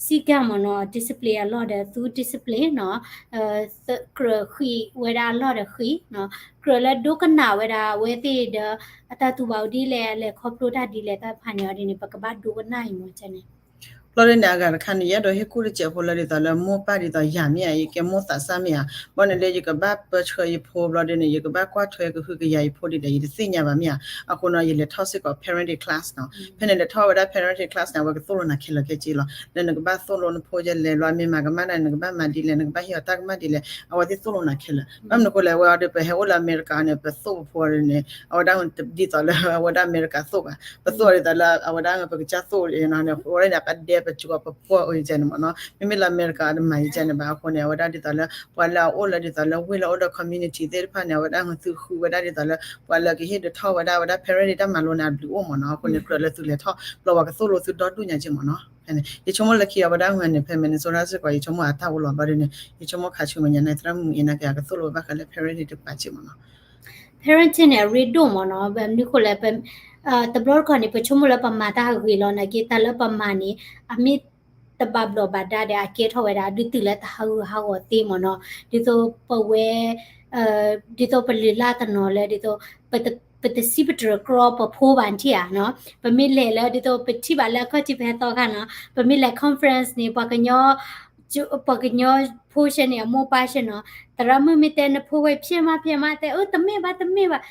စည်းကမ်းမ့ၢ်နီၤ, discipline အလီၢ်ဒီး သူ discipline နီၤ, ကြၢးဃံးဝဲဒၣ်အလီၢ်ဒီးဃံးနီၤ, ကြၢးလၢဒိကနၣ်ဝဲဒၣ်အဝဲသ့ၣ်ဒီး အတၢ်တူၢ်ဘၣ်အိၣ်ဒ်လဲၣ်, အလဲၤခီဖျိတၢ်ဒ်လဲၣ် တၢ်တဖၣ်န့ၣ်အီၤဒ်န့ၣ် ပကဘၣ်ဒိကနၣ်အံၤမ့ၢ်န့ၣ် ဘျီဒ်န့ၣ် အဂၤတခါန့ၣ် ယအဲၣ်ဒိးဟ့ၣ်ကူၣ်တစဲးဖိလၢဒ်သိးလၢမိၢ်ပၢ်ဒ်သိးယၤမ့ၢ်ဧါ, ယကဲမိၢ်သးစၢ်မ့ၢ်ဧါ, ဘၣ်န့ၣ်လၢယကဘၣ်ပၢဆှၢယဖိ ဘျီဒ်န့ၣ် ယကဘၣ်ကွၢ်ထွဲကဟုကယာ်ယဖိဒ်လဲၣ် ယတသ့ၣ်ညါဘၣ်မ့ၢ်ဧါ. အဃိန့ၣ် ယလဲၤထီၣ်စ့ၢ်ကီး parenting class နီၤ. ဖဲန့ၣ်လဲၤထီၣ်ဝဲဒၣ် parenting class န့ၣ် အဝဲကသိၣ်လိနၤခဲလၢာ်ခဲဆ့လီၤ. လၢနကဘၣ်သိၣ်လိနဖိဒ်လဲၣ်, ဘျီမ့ၢ်မၤကမၣ်နၤ နကဘၣ်မၤဒ်လဲၣ်, နကဘၣ်ဟ့ၣ်အီၤတၢ်ကမၣ်ဒ်လဲၣ်, အဝဲသ့ၣ်သိၣ်လိနၤခဲလၢာ်. ဘၣ်မနုၤအဃိလဲၣ်, အဝဲအီၤဒီး ပဟဲအိၣ်လၢအမဲရကၤန့ၣ် ပသိၣ်ပဖိအီၤဒ်န့ၣ် အဝဲဒၣ် ဒ်သိးလၢအဝဲဒၣ်အမဲရကၤသိၣ်ဘၣ်, ပသိၣ်အီၤဒ်သိးလၢအဝဲဒၣ် ပကစၢ်သိၣ်န့ၣ်, အဝဲဒၣ်န့ၣ် ပဒဲပကီပပှီၢ်အိၣ်ယကဲန့ၣ်မ့ၢ်နီၤ. မ့မ့ၢ်လၢအမဲရကၤတမၤယကဲန့ၣ်ဘၣ်. အဃိန့ၣ် အဝဲဒၣ်ဒ်သိးလၢ ပှၤလၢအအိၣ်လၢဒ်သိးလၢဝ့ၢ်လၢအိၣ်ဒီး community သ့ၣ်တဖၣ်န့ၣ် အဝဲဒၣ်သုဃုဝဲဒၣ်ဒ်သိးလၢ ပှၤလၢကဟ့ၣ်ဒုးထီၣ်ဝဲဒၣ် အဝဲဒၣ် parent တၢ်မၤလိန့ၣ် အဘျုးအိၣ်မ့ၢ်နီၤ. အဃိန့ၣ် ကြၢးလၢသုလဲၤထီၣ် ဘျီပှၤကသိၣ်လိသုဒီဒူၣ်ညါက့မ့ၢ်နီၤ. ယဆိကမိၣ်လၢခံအဝဲဒၣ်မ့ၢ်န့ၣ် ဖဲ Minnesota စ့ၢ်ကီး ယဆိကမိၣ်အတၢ်အိၣ်လီၤ ဘျီဒ်န့ၣ် ယဆိကမိၣ်ခါဆူမဲာ်ညါန့ၣ် သရၣ်မုၣ်အံၤနာ်က့ အကသိၣ်လိဘၣ်ဃးလၢ parent တပၤက့မ့ၢ်နီၤ. Parenting န့ၣ် အရ့ဒိၣ်မ့ၢ်နီၤ, ဘၣ်မနုၤအဃိလဲၣ်, တဘျီတခီၣ်န့ၣ် ပဆိကမိၣ်လၢပမၤတၢ်ဂ့ၤလီၤနာ်က့ တၢ်လၢပမၤန့ၣ် အမ့ၢ်တဘၣ်ဘျီးဘၣ်ဒါဒီး အကဲထီၣ်ဝဲဒၣ် ဒုးတုၤလၢတဟးဂူာ်ဟးဂီၤသ့မ့ၢ်နီၤ. ဒ်သိးပဝဲ ဒ်သိးပလုၢ်လၢ်တနီၤလၢ ဒ်သိး ပတစံးပတြၢၤကြီပဖိဘၣ်ထံၣ်ဧါနီၤ. ပမ့ၢ်လဲၤလၢ ဒ်သိးပထံၣ်ဘၣ်လၢအခီၣ်ထံးဖဲသီခါနီၤ, ပမ့ၢ်လဲၤ conference န့ၣ် ပှၤကညီ ပှၤကညီဖိဆဲန့ၣ် အမိၢ်ပၢ်ဆဲနီၤ, သရၣ်မုၣ်မ့ၢ်တဲနဖိဝဲဖျဲၣ်မးဖျဲၣ်မး တဲအၢတမ့ၢ်ဘၣ်တမ့ၢ်ဘၣ်.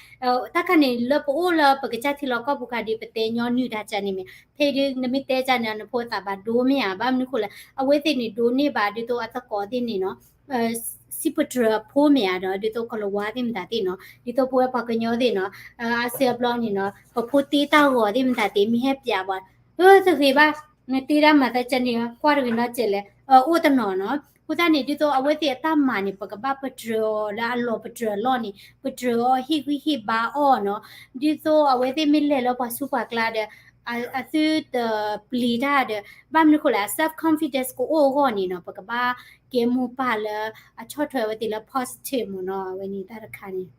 တၢ်ခါန့ၣ် လၢပအိၣ်လၢပကစၢ်ထံလီၢ်ကီၢ်ပူၤခါဒ် ပတဲညီနုၢ်တၢ်ကါန့ၣ်မ့ၢ် ဖဲဒ်နမ့ၢ်တဲကါန့ၣ် နဖိသးဘၣ်ဒိမ့ၢ်ဧါ. ဘၣ်မနုၤဃိလဲၣ် အဝဲသ့ၣ်န့ၣ်ဒိးန့ၢ်ဘၣ် ဒ်သိးအသကိးသ့ၣ်န့ၣ်နီၤ စံးပတြၢၤအဖိမ့ၢ်ဧါဒီး ဒ်သိးကလၤဝါသ့ၣ်မတၤသ့ၣ်နီၤ, ဒ်သိးပဝဲပှၤကညီသ့ၣ်နီၤ, အါစုအါဘျီန့ၣ်နီၤ ပဖိတ့တၢ်ဂီၤသ့ၣ်မတၤသ့ၣ် မ့ၢ်ဟဲပျးပှၤ အၢ တဂ့ၤဘၣ်, နတ့တၢ်မၤသးကဲန့ၣ် ကွၢ်တဂ့ၤနီတစဲးလဲၣ်, အိၣ်တနီၤနီၤ. အဃိသတးန့ၣ် ဒ်သိးအဝဲသ့ၣ်အတၢ်မၤန့ၣ် ပကဘၣ်ပတြၢၤအီၤလၢအလီၢ်ပတြၢၤအလီၢ်န့ၣ် ပတြၢၤအီၤဟ့ၣ်ဂံၢ်ဟ့ၣ်ဘါအီၤနီၤ. ဒ်သိးအဝဲသ့ၣ်မ့ၢ်လဲၤလၢပှၤဆူပှၤကျါဒီး အသုတပျံၤတၢ်ဒီး ဘၣ်မနုၤဃိလဲၣ် အ self confidence ကအိၣ်အဂီၢ်န့ၣ်နီၤ ပကဘၣ်ကဲမိၢ်ပၢ်လၢအဆီၣ်ထွဲအဝဲသ့ၣ်လၢ positive မ့ၢ်နီၤ အဝဲန့ၣ်တၢ်တခါန့ၣ်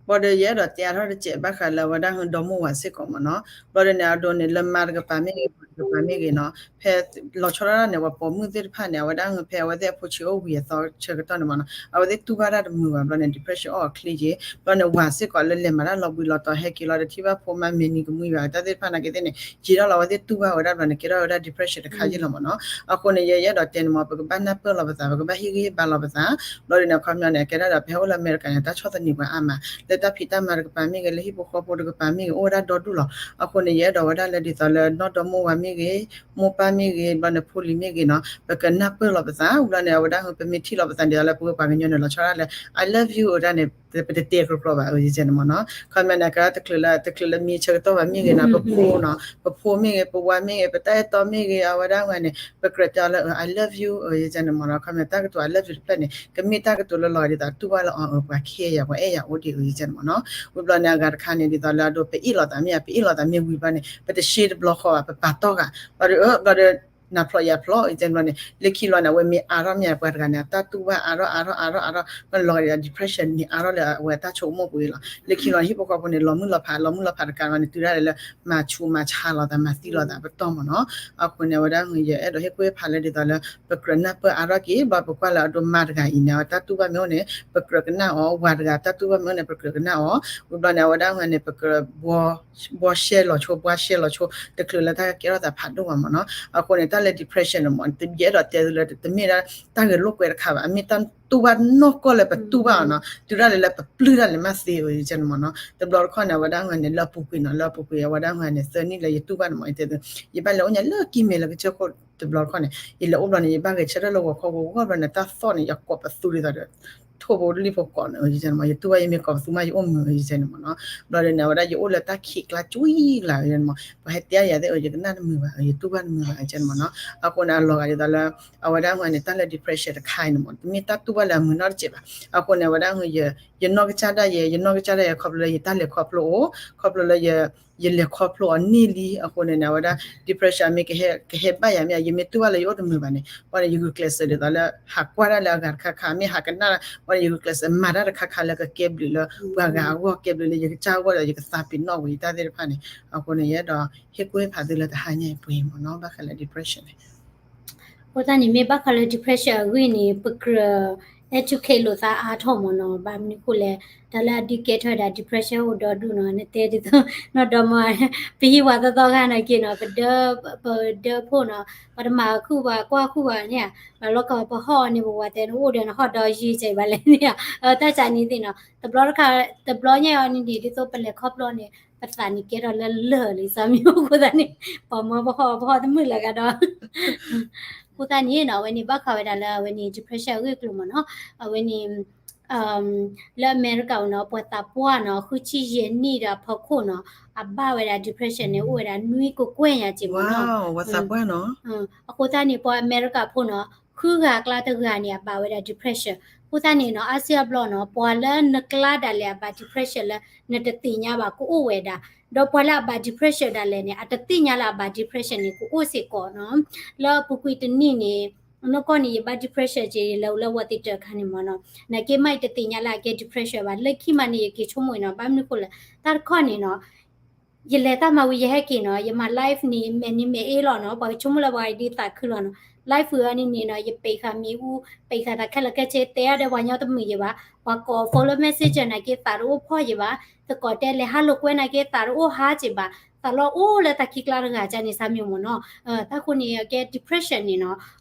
ဘၣ်ဒီးယအဲၣ်ဒိးတဲအါထီၣ်တစဲးဘၣ်ဃးလၢအဝဲဒၣ်ဟုဒီမိၢ်ဝၤစ့ၢ်ကီးမ့ၢ်နီၤ. ဘၣ်ဒီးန့ၣ် အဒိန့ၣ် လၢမါတကပၤမ့ၢ်ဂ့ၤ ပှၤတကပၤမ့ၢ်ဂ့ၤနီၤ, ဖဲလီၤဆီဒၣ်တၢ်န့ၣ် ပှၤပိာ်မုၣ်သ့ၣ်တဖၣ်န့ၣ် အဝဲဒၣ်ဟုဖဲအဝဲသ့ၣ်အဖိဆံးအိၣ်ဝံၤအသီဆၢကတီၢ်န့ၣ်မ့ၢ်နီၤ အဝဲသ့ၣ်တူၢ်ဘၣ်တၢ်တမုာ်ဘၣ် ဘျီန့ၣ် depression အီၣ်အချ့က့ၤ. ဘျီန့ၣ် ဝၤစ့ၢ်ကီးလၢလဲၤမၤတၢ်လီၤဘှံးလီၤတီၤ ဟဲက့ၤလီၤတထံၣ်ဘၣ်ဖိမါမ့ၢ်နံၤကမှံဘၣ် တၢ်သ့ၣ်တဖၣ်နာ်က့သ့ၣ်န့ၣ် ယံာ်ထီၣ်လီၤ အဝဲသ့ၣ်တူၢ်ဘၣ်ဝဲဒၣ်ဘျီန့ၣ် ကဲထီၣ်ဝဲဒၣ် depression တခါယ့ၢ်လီၤမ့ၢ်နီၤ. အဃိန့ၣ် ယယအဲၣ်ဒိးတဲန့ၣ်မ့ၢ် ပကဘၣ်နၢ်ပၢၢ်လီၤပသး ပကဘၣ်ဟ့ၣ်ဂံၢ်ဟ့ၣ်ဘါလီၤပသး. ဘျီဒ်န့ၣ် အခီပညီန့ၣ် ကဲဒၣ်ဒီး ပဟဲအိၣ်လၢအမဲရကၤန့ၣ် တၢ်ဆီၣ်သနံးပှၤအါမး လၢတၢ်ဖံးတၢ်မၤတကပၤမ့ၢ်ဂ့ၤ လၢဟံၣ်ဖိဃီဖိတကပၤမ့ၢ်ဂ့ၤ အိၣ်ဝဲဒၣ်ဒီဒူၣ်လီၤ. အဃိန့ၣ် ယအဲၣ်ဒိးဝဲဒၣ်လၢဒ်သိးလၢနီၢ်ဒီမိၢ်ဝၤမ့ၢ်ဂ့ၤ မိၢ်ပၢ်မ့ၢ်ဂ့ၤ ဘျီန့ၣ်ဖိလံၤမ့ၢ်ဂ့ၤနီၤ ပကနၢ်ပၢၢ်လီၤပသး ဘျီန့ၣ် အဝဲဒၣ်ဟု ပမ့ၢ်ထံၣ်လီၤပသးဒ်သိးလၢပဝဲပှၤကညီန့ၣ် လီၤဆီဒၣ်လၢ I love you အဝဲဒၣ်န့ၣ် ပတတဲကြီကြီဘၣ် အဝဲယကဲန့ၣ်မ့ၢ်နီၤ ခီမ့ၢ်န့ၣ် ကဲတချုးလၢ တချုးလၢမ့ၢ်ဆၢကတီၢ်ဘၣ်မ့ၢ်ဂ့ၤနီၤ ပဖိနီၤ ပဖိမ့ၢ်ဂ့ၤ ပဝၤမ့ၢ်ဂ့ၤ ပတၢ်အဲၣ်တီမ့ၢ်ဂ့ၤ အဝဲဒၣ်ဝဲန့ၣ် ပကြၢးတဲလၢ I love you အဝဲယကဲန့ၣ်မ့ၢ်နီၤ ခီမ့ၢ်တၢ်ကတိၤ I love you တဖျၢၣ်န့ၣ် ကမ့ၢ်တၢ်ကတိၤလၢလီၤဂာ်ဒ်သိး တူၢ်ဘၣ်လၢအီၤ ပှၤ care ယၤ ပှၤအဲၣ်ယၤအိၣ်ဒံး အဝဲယကဲန့ၣ်မ့ၢ်နီၤ ဝံၤဘျီန့ၣ် အဂၤတခါန့ၣ် ဒ်သိးလၢအဒိ ပအ့ၣ်လိာ်သးမ့ၢ်ဧါ ပအ့ၣ်လိာ်သးမ့ၢ်ဝံၤဘျီန့ၣ် ပတရှ့တဘျီဃီဘၣ် ပပာ်တီၢ်ဂာ် ဘျီဒီး ဘျီဒီး နၢ်ဖျိးယၢ်ဖျိးယကဲန့ၣ်ဘျီန့ၣ် လၢခံလီၤန့ၣ် အဝဲမ့ၢ်အါထီၣ်မ့ၢ်ဧါ ပှၤတဂၤန့ၣ် အတၢ်တူၢ်ဘၣ်အါထီၣ်အါထီၣ်အါထီၣ်အါထီၣ် လီၤဂာ်ဒ်သိး depression န့ၣ်အါထီၣ်လၢအဝဲအတၢ်ဆိကမိၣ်ပူၤအံၤလီၤ လၢခံလီၤန့ၣ် ဟံၣ်ဖိဃီဖိန့ၣ် လီၤမုၢ်လီၤဖး လီၤမုၢ်လီၤဖးတကးဘၣ်န့ၣ် တုၤဒၣ်လဲာ်လၢ မၤဆူးမၤဆါလိာ်သး မၤသံလိာ်သးပတီၢ်မ့ၢ်နီၤ အဃိန့ၣ် အဝဲဒၣ် ယအဲၣ်ဒိးဟ့ၣ်ကူၣ်ဟ့ၣ်ဖးလၢဒ်သိးလၢ ပကြၢးနၢ်ပၢၢ်အါထီၣ်က့ၤ ဘျီပကွၢ်လၢအဒိမါတဂၤအံၤန့ၣ် အဝဲတၢ်တူၢ်ဘၣ်မ့ၢ်အိၣ်န့ၣ် ပကြၢးကနၣ်အီၤ ဝၤတဂၤတၢ်တူၢ်ဘၣ်မ့ၢ်အိၣ်န့ၣ် ပကြၢးကနၣ်အီၤ ဝံၤဘျီန့ၣ် အဝဲဒၣ်န့ၣ် ပကြၢး ဘှီရှဲလီၤဆိ ဘှီရှဲလီၤဆိ တချုးလၢတၢ်ကကဲထီၣ်သးဖးဒိၣ်ဘၣ်မ့ၢ်နီၤ အဃိန့ၣ် တၢ်လၢ depression န့ၣ်မ့ၢ် ယအဲၣ်ဒိးတဲသုလၢ တမ့ၢ်ဒၣ်တၢ်ဂဲၤလိာ်ကွဲတခါဘၣ် အမ့ၢ်တၢ်တူၢ်ဘၣ်နီၢ်ကီၢ်လၢပတူၢ်ဘၣ်အီၤနီၤ တုၤဒၣ်လဲာ်လၢပပျုၢ်ဒၣ်လဲာ်မးသ့အီၤ ယကဲန့ၣ်မ့ၢ်နီၤ တဘျီတခီၣ်န့ၣ် အဝဲဒၣ်န့ၣ် လၢအပူၤကွံာ်နီၤ လၢအပူၤကွံာ် အဝဲဒၣ်န့ၣ် သၢနံၣ်လၢယတူၢ်ဘၣ်န့ၣ်မ့ၢ် ယတဲသု ယဘၣ်လဲၤအိၣ်ညါလၢကံၢ်မဲာ်လၢကစၢၢ်ခိၣ်တဘျီတခီၣ်န့ၣ် ယလဲၤအိၣ်ဘျီန့ၣ် ယဘၣ်ဂဲၤဆၢထၢၣ်လၢဂီၤခီဂီၤဂီၢ်ဘျီန့ၣ် တၢ်သီၣ်န့ၣ် ယကိးပသူဒ်သိးဒီး ထိၣ်ဖိလံၣ်ဖိကိးန့ၣ် ယကဲန့ၣ်မ့ၢ် ယတူၢ်ဘၣ်ယမ့ၢ်ကိးပသူမး ယအိၣ်မုာ် ယကဲန့ၣ်မ့ၢ်နီၤ ဘျီဒ်န့ၣ် အဝဲဒၣ်ယအိၣ်လၢတၢ်ခံးကျါကွံာ်ကျါ ယကဲန့ၣ်မ့ၢ် ပှၤဟဲတဲယၤသ့ၣ် ယကနၣ်တမုာ်ဘၣ် ယတူၢ်ဘၣ်တမုာ်ဘၣ် ယကဲန့ၣ်မ့ၢ်နီၤ အဃိန့ၣ် အလီၤဂာ်ဒ်သိးလၢ အဝဲဒၣ်န့ၣ် တၢ်လၢ depression တခါအံၤန့ၣ်မ့ၢ် တမ့ၢ်တၢ်တူၢ်ဘၣ်လၢအမုာ်နီတစဲးဘၣ် အဃိန့ၣ် အဝဲဒၣ် ယနီၢ်ကစၢ်ဒၣ်ယဲ ယနီၢ်ကစၢ်ဒၣ်ယဲ ခီဖျိလၢယတၢ်လဲၤခီဖျိအိၣ် ခီဖျိလၢ ယလဲၤခီဖျိအီၤန့ၢ်လံ အဃိန့ၣ်န့ၣ် အဝဲဒၣ် depression မ့ၢ်ကဟဲဘၣ်ယၤမ့ၢ် ယမ့ၢ်တူၢ်ဘၣ်လၢယအိၣ်တမုာ်ဘၣ်န့ၣ် ဘၣ်န့ၣ် ယဂုာ်ကျဲးစၢးဒ်သိးလၢ ဟးကွၢ်တၢ်လၢအဂၤတခါခါ မ့ၢ်ဟးကနၣ် ဘၣ်န့ၣ် ယဂုာ်ကျဲးစၢးမၤတၢ်တခါခါလၢကကဲဘျုးလၢ ပှၤဂၤအဂီၢ် ကဲဘျုးလၢယကစၢ်အဂီၢ်ဒီး ယကသးပ့ၤနီၣ်ဝဲယတၢ်သ့ၣ်တဖၣ်န့ၣ် အဃိန့ၣ် ယအဲၣ်ဒိးဟ့ၣ်ကူၣ်ဟ့ၣ်ဖးသုလၢတဟါညါအံၤပှဲၤအံၤမ့ၢ်နီၤ ဘၣ်ဃးလၢ depression န့ၣ် အဃိသတးန့ၣ် မ့ၢ်ဘၣ်ဃးလၢ depression အဂ့ၢ်န့ၣ် ပကြၢး educate လိာ်သးအါထီၣ်မ့ၢ်နီၤ, ဘၣ်မနုၤဃိလဲၣ်, တၢ်လၢအဒုးကဲထီၣ်ဝဲဒၣ် depression အိၣ်ဒီဒူၣ်နီၤ, နတဲဒ်သိး နီၢ်ဒီမါ ပဟံၣ်ဝါသီသီဂၤနာ်က့နီၤ, ပဒၢ ပဒၢဖိနီၤ, ပှၤတမၤခုၣ်ပှၤကွၢ်ခုၣ်ပှၤန့ၣ်ဧါ, ဘၣ်လီၤကီးပဟီၣ်န့ၣ် ပဝၤတဲနအိၣ်ဒီးနဟီၣ်ဒီးယံၤကဲဘၣ်လဲၣ်န့ၣ်ဧါ, တၢ်ကန့ၣ်သ့ၣ်နီၤ, တဘျီတခါ တဘျီညါအီၤန့ၣ် ဒ်သိးပလဲၤခီဖျိန့ၣ် ပသးန့ၣ်ကဲထီၣ်လၢလၢာ်လံ စၢ်မံၤအိၣ်အဃိသတးန့ၣ် ပှၤမၢပဟီၣ် ပဟီၣ်တမုာ်လၢၤဂၤဒီး အဃိသတးန့ၣ်နီၤ အဝဲန့ၣ်ဘၣ်ဃးဝဲဒၣ်လၢအဝဲန့ၣ် depression အဂ့ၢ်အကျိၤမ့ၢ်နီၤ, အဝဲန့ၣ် လၢအမဲရကၤနီၤ ပှၤသးပှၢ်နီၤ ဃုဆံယဲၢ်နံၣ်ဒီးအဖီခိၣ်နီၤ အဘၣ်ဝဲဒၣ် depression န့ၣ် အိၣ်ဝဲဒၣ်နွံကကွဲၢ်ညါက့မ့ၢ်နီၤ, ပှၤသးပှၢ်နီၤ, အဃိသတးန့ၣ် ပှၤအမဲရကၤဖိနီၤ ဃုဂၤအကျါတဂၤန့ၣ် အဘၣ်ဝဲဒၣ် depression, အဃိသတးန့ၣ်နီၤ အါစုအါဘျီနီၤ ပှၤလၢနကျါဒၣ်လဲာ်အဘၣ် depression လၢနတသ့ၣ်ညါဘၣ်ကအိၣ်ဝဲဒၣ်, ဒီးပှၤလၢအဘၣ် depression ဒၣ်လဲာ်န့ၣ် အတသ့ၣ်ညါလၢအဘၣ် depression န့ၣ် ကအိၣ်စ့ၢ်ကီးနီၤ, လၢအပူၤကွံာ်တနံၣ်န့ၣ် နီၢ်ကီၢ်န့ၣ် ယဘၣ် depression က့ ယလဲၤအိၣ်လၢဝီၤသ့ၣ်တၢၢ်အခါန့ၣ်မ့ၢ်နီၤ, နာ်က့မ့ၢ်ယတသ့ၣ်ညါလၢအကဲ depression ဘၣ်, လၢခံမးန့ၣ် ယက့ၤဆိကမိၣ်အံၤနီၤ, ဘၣ်မနုၤဃိလဲၣ်, တၢ်တခီန့ၣ်နီၤ ယလဲၤတၢ်မၤဝံၤယဟဲက့ၤနီၤ, ယမၤ live န့ၣ် မဲာ်န့ၣ်မဲာ်အ့လီၤနီၤ, ပှၤကဆိကမိၣ်လၢပှၤဒ်သးခုလီၤနီၤ, live ဝံၤအီၤန့ၣ်န့ၣ်နီၤ ယပံးဃာ်မ့ၣ်အူ ပံးဃာ်သးခဲလၢာ်ခဲဆ့ တဲအါဒီးပှၤညီတမုာ်ယဲၢ်ဘၣ်, ပှၤကိး follow messenger နာ်က့သးတအိၣ်ဖီၣ်ယဲၢ်ဘၣ်, သကိးတဲလဲၤဟးလိာ်ကွဲနာ်က့သးတအိၣ်ဟးက့ဘၣ်, သးလီၤအိၣ်လၢတၢ်ခံကျါတဂၤကန့ၣ် စၢ်မံၤမ့ၢ်နီၤ, တၢ်ဃိန့ၣ် အကဲ depression န့ၣ်နီၤ,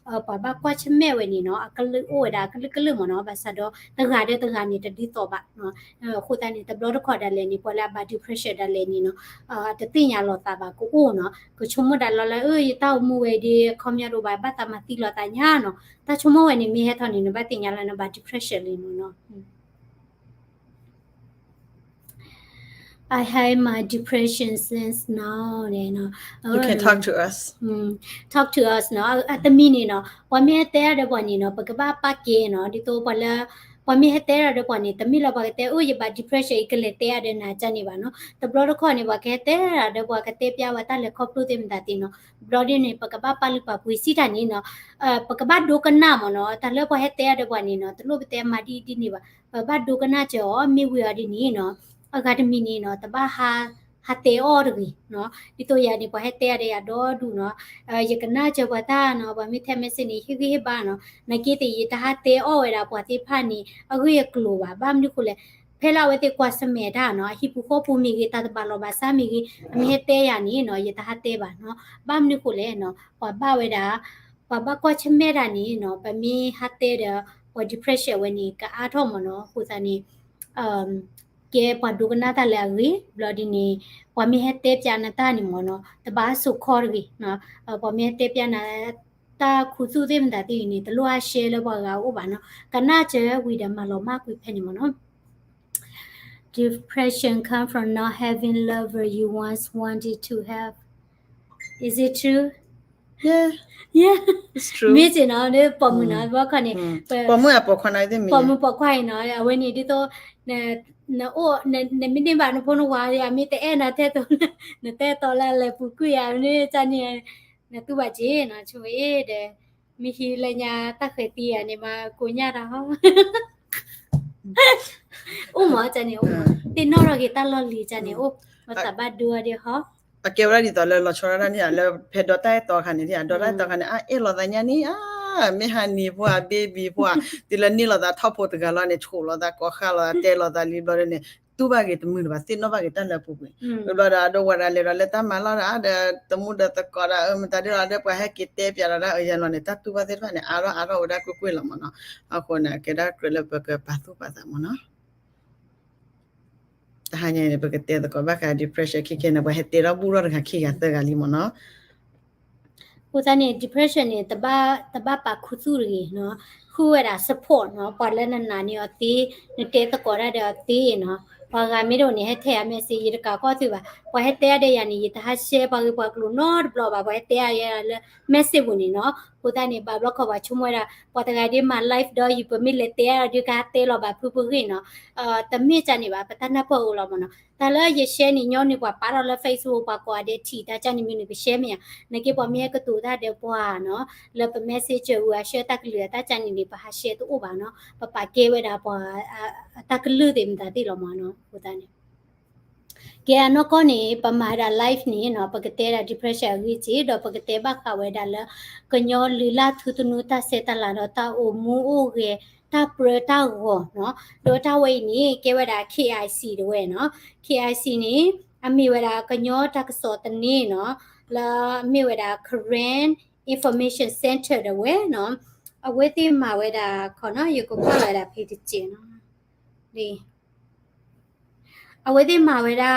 ပှၤဘၣ်ကွၢ်ဆၢၣ်မဲာ်ဝဲန့ၣ်နီၤ အကလုာ်အိၣ်ဝဲဒၣ်အကလုာ်ကလုာ်မ့ၢ်နီၤ, ဘၣ်ဆၣ်ဒီးတဂၤဒီးတဂၤန့ၣ် တဒ်သိးဘၣ် အဃိသတးန့ၣ် တဘျီတခီၣ်ဒၣ်လဲာ်န့ၣ် ပှၤလၢအဘၣ် depression ဒၣ်လဲာ်န့ၣ်နီၤ တသ့ၣ်ညါလီၤသးဘၣ်ကအိၣ်နီၤ, ကဆိကမိၣ်ဒၣ်လီၤလၢ အၢ ယတၢ်အိၣ်မူဝဲဒ် ခီပညီတအိၣ်ဘၣ် ဘၣ်သးမၤသံလီၤသးညါနီၤ, တၢ်ဆိကမိၣ်ဝဲန့ၣ် မ့ၢ်ဟဲထီၣ်န့ၣ် နဘၣ်သ့ၣ်ညါလၢနဘၣ် depression လံနီၤနီၤ. I have my depression since now န့ၣ်နီၤ, talk to us နီၤ, အတမံၤန့ၣ်နီၤ ပှၤမ့ၢ်ဟဲတဲအါဒီးပှၤန့ၣ်နီၤ ပကဘၣ်ပာ်ကဲနီၤ, ဒ်သိးပှၤလၢ ပှၤမ့ၢ်ဟဲတဲအါဒီးပှၤန့ၣ် တမ့ၢ်လၢပှၤကတဲ အိၣ် ယဘၣ် depression အံၤ ကလဲၤတဲအါဒီးနၤကန့ၣ်ဘၣ်နီၤ, တဘျီတခီၣ်န့ၣ် ပှၤကဟဲတဲအါဒီးပှၤ ကတဲပျါဝဲတၢ်လဲၤခီဖျိသ့ၣ်မတၤသ့ၣ်နီၤ, တဘျီဒ်န့ၣ် ပကဘၣ်ပာ်လုၢ်ပာ်ပှ့ၤစံးတၢ်န့ၣ်နီၤ, ပကဘၣ်ဒိကနၣ်မ့ၢ်နီၤ, တၢ်လၢပှၤဟဲတဲအါဒီးပှၤန့ၣ်နီၤ တလိၣ်ပတဲမၤဒ်အံၤဒ်န့ၣ်ဘၣ်, ပဘၣ်ဒိကနၣ်စၢၤအီၤ မ့ၢ်ဝံၤအီၤဒ်န့ၣ်နီၤ, အဂၤတမံၤန့ၣ်နီၤ တဘၣ်ဟး ဟးတဲအီၤတဂ့ၤနီၤ, ဒ်သိးယၤန့ၣ် ပှၤဟဲတဲအါဒီးယၤဒီဒူၣ်နီၤ, ယကနၣ်စၢၤပှၤတၢ်နီၤ, ပှၤမ့ၢ် text message န့ၣ် ဟ့ၣ်ဂံၢ်ဟ့ၣ်ဘါနီၤ, နာ်က့သ့ၣ် ယတဟးတဲအီၤဝဲဒၣ်ပှၤသ့ၣ်တဖၣ်န့ၣ် အဂ့ၢ်အကျိၤဘၣ်, ဘၣ်မနုၤဃိလဲၣ်, ဖဲလၢအဝဲသ့ၣ်ကွၢ်ဆၢၣ်မဲာ်တၢ်နီၤ, အဟံၣ်ပူၤဃီပူၤမ့ၢ်ဂ့ၤ, တၢ်တဘၣ်လီၢ်ဘၣ်စးမ့ၢ်ဂ့ၤ, အမ့ၢ်ဟဲတဲယၤန့ၣ်နီၤ ယတဟးတဲဘၣ်နီၤ, ဘၣ်မနုၤဃိလဲၣ်နီၤ, ပှၤဘၣ်ဝဲဒၣ် ပှၤဘၣ်ကွၢ်ဆၢၣ်မဲာ်တၢ်န့ၣ်နီၤ, ပမ့ၢ်ဟးတဲဒီး ပှၤ depression ဝဲန့ၣ် ကအါထီၣ်မ့ၢ်နီၤ, အဃိသတးန့ၣ် ကဲပှၤဒိကနၣ်တၢ်လၢအဂ့ၤ, ဘျီဒ်န့ၣ် ပှၤမ့ၢ်ဟဲတဲပျါနၤတၢ်န့ၣ်မ့ၢ်နီၤ, တဘၣ်စိာ်ခီတဂ့ၤ, ပှၤမ့ၢ်ဟဲတဲပျါနၤ တၢ်ခူသူၣ်သ့ၣ်မတၤသ့ၣ်အံၤန့ၣ် တလိၣ်ဟး share လၢပှၤဂၤအအိၣ်ဘၣ်နီၤ, ကနၣ်စၢၤဝံၤဒီးမၤလီၤမၢ်ကွံာ်ဖဲန့ၣ်မ့ၢ်နီၤ. Depression come from not having lover you once wanted to have. Is it true? Yeah, it's true. မ့ၢ်စ့ၢ်နီၤ, ပိာ်မုၣ်နီၤ, ဘၣ်ခီန့ၣ် ပိာ်မုၣ်အပိာ်ခွါန့ၣ် ပိာ်မုၣ်ပိာ်ခွါအံၤနီၤ, အဝဲန့ၣ်ဒ်သိး နအိၣ် နမ့ၢ်န့ၢ်ဘၣ်နဖိနဝၤ အမ့ၢ်တအဲၣ်နၤထဲသိး နတဲတီလၢအလဲၤပူၤကွံာ်ယၤန့ၣ် ကန့ၣ် နတူၢ်ဘၣ်က့ၤနီၤ, ဆိၣ်ဂ့ၤဒီး မ့ၢ်ဟံးလၢညါတၢ်ဃဲၤသံယၤန့ၣ် မၤကိးညါတၢ်ဟီ အိၣ်မး ကန့ၣ်အိၣ်မး, သ့ၣ်နီၣ်ထီၣ်က့ၤတၢ်လီၢ်လံၤ ကန့ၣ်အိၣ်, မၤသးဘၣ်ဒိအီၤဒ်ဟီ, အကဲဝဲဒၣ်ဒ်သိးလၢလီၤဆီဒၣ်တၢ်န့ၣ် လၢဖဲဒီးတၢ်အဲၣ်တီအခါန့ၣ် ဒီးတၢ်အဲၣ်တီအခါန့ၣ် အအဲၣ်လိာ်သးညါန့ၣ် အါ မ့ၢ်ဟးနံၤဖိဧါ baby ဖိဧါ, တုၤလၢန့ၢ်လိာ်သးထီၣ်ဖိတဂၤလီၤန့ၣ် ဆိးလိာ်သးကိးဃာ်လိာ်သး တဲလိာ်သးလံဘျီဒ်န့ၣ် တူၢ်ဘၣ်က့ၤတမုာ်တဘၣ် သ့ၣ်နီၣ်ဘၣ်က့ၤတၢ်လၢအပူၤကွံာ်, ဘျီဒီးအဒိဝဲဒၣ်လဲၤဒီးလၢတၢ်မၤလီၢ်ဒီး ဒီးတမူဒီးသကိးဒီး မတၤဒ်လီၤဒီး ပှၤဟဲက့ၤတဲပျးဒီးတၢ်အၢယဲၢ်လီၤန့ၣ် တၢ်တူၢ်ဘၣ်သ့ၣ်တဖၣ်န့ၣ် အါထီၣ်အါထီၣ်ဝဲဒၣ်ကွ့ၢ်ကွ့ၢ်လီၤမ့ၢ်နီၤ, အဃိန့ၣ် ကဲဒၣ်ကြၢးလၢပကပာ်သူၣ်ပာ်သးမ့ၢ်နီၤ. တဟါညါန့ၣ် ပကတဲသကိးဘၣ်ဃး depression ခဲခဲန့ၣ် ပှၤဟဲတဲထီၣ်ဘူၣ်ထီၣ်တဂၤခံဂၤသၢဂၤလံမ့ၢ်နီၤ. အဃိသတးန့ၣ် depression န့ၣ် တဘၣ်ပာ်ခူသူၣ်တဂ့ၤနီၤ, ဃုဝဲဒၣ် support နီၤ, ပှၤလၢနနာ်န့ၢ်အီၤသ့, နတဲသကိးတၢ်ဒီးအီၤသ့နီၤ, ပှၤဂၤမ့ၢ်တအိၣ်န့ၣ် ဟဲထဲယၤ message ယတကးကီၢ်သုဘၣ်, ပှၤဟဲတဲအါဒီးယၤန့ၣ် ယတဟး share ပှၤဂ့ၢ်ပှၤကျိၤနီတဘျီဘၣ်, ပှၤဟဲတဲအါယၤလၢ message ပူၤန့ၣ်နီၤ. အဃိသတးန့ၣ် ဘၣ်ဘျီခီပှၤဆိကမိၣ်ဝဲဒၣ် ပှၤတဂၤဒ်မၤ live ဒီးယံၤ ပမ့ၢ်လဲၤတဲအါဒီးကဟဲတဲလီၤဘၣ်ဖုပဂ့ၢ်နီၤ, တမ့ၢ်ကန့ၣ်ဘၣ်, ပတၢ်နၢ်ပၢၢ်အိၣ်လီၤမ့ၢ်နီၤ. တၢ်လၢယ share န့ၣ် ညီနုၢ်ပှၤပာ်ထီၣ်လၢ Facebook ပှၤကိးဂၤဒဲးထံၣ်တၢ်ကန့ၣ်မ့ၢ်န့ၣ် ပ share မ့ၢ်ဧါ, နာ်က့ပှၤမ့ၢ်ဟဲကတိၤတၢ်ဒီးပှၤနီၤ, လၢပ messenger ဝံၤ အ share တၢ်ကလုၢ်အတၢ်ကန့ၣ်န့ၣ် ပဟး share တအိၣ်ဘၣ်နီၤ, ပပာ်ကဲဝဲဒၣ်ပှၤ အတၢ်ကလုၢ်သ့ၣ်မတၤသ့ၣ်လီၤမ့ၢ်နီၤ. အဃိသတးန့ၣ် ကဲ အနီၢ်ကီၢ်န့ၣ် ပမၤဝဲဒၣ် live န့ၣ်နီၤ ပကတဲဒၣ် depression အဂ့ၢ်က့ ဒီးပကတဲဘၣ်ဃးဝဲဒၣ်လၢ ကညီလုၢ်လၢ်ထူသနူတၢ်ဆဲးတၢ်လၤဒီးတၢ်အိၣ်မူအိၣ်ဂဲၤ တၢ်ပြၢတၢ်ဂီၤနီၤ ဒီးတၢ်ဝဲအံၤန့ၣ် ကဲဝဲဒၣ် K I C တဝဲနီၤ K I C န့ၣ် အမ့ၢ်ဝဲဒၣ်ကညီတၢ်ကစီၣ်သန့နီၤ လၢအမ့ၢ်ဝဲဒၣ် Karen Information Center တဝဲနီၤ အဝဲသ့ၣ်မၤဝဲဒၣ်ခီနီၤ ယကကွၢ်လီၤဝဲဒၣ်ဖဲတစဲးနီၤ အဝဲသ့ၣ်မၤဝဲဒၣ်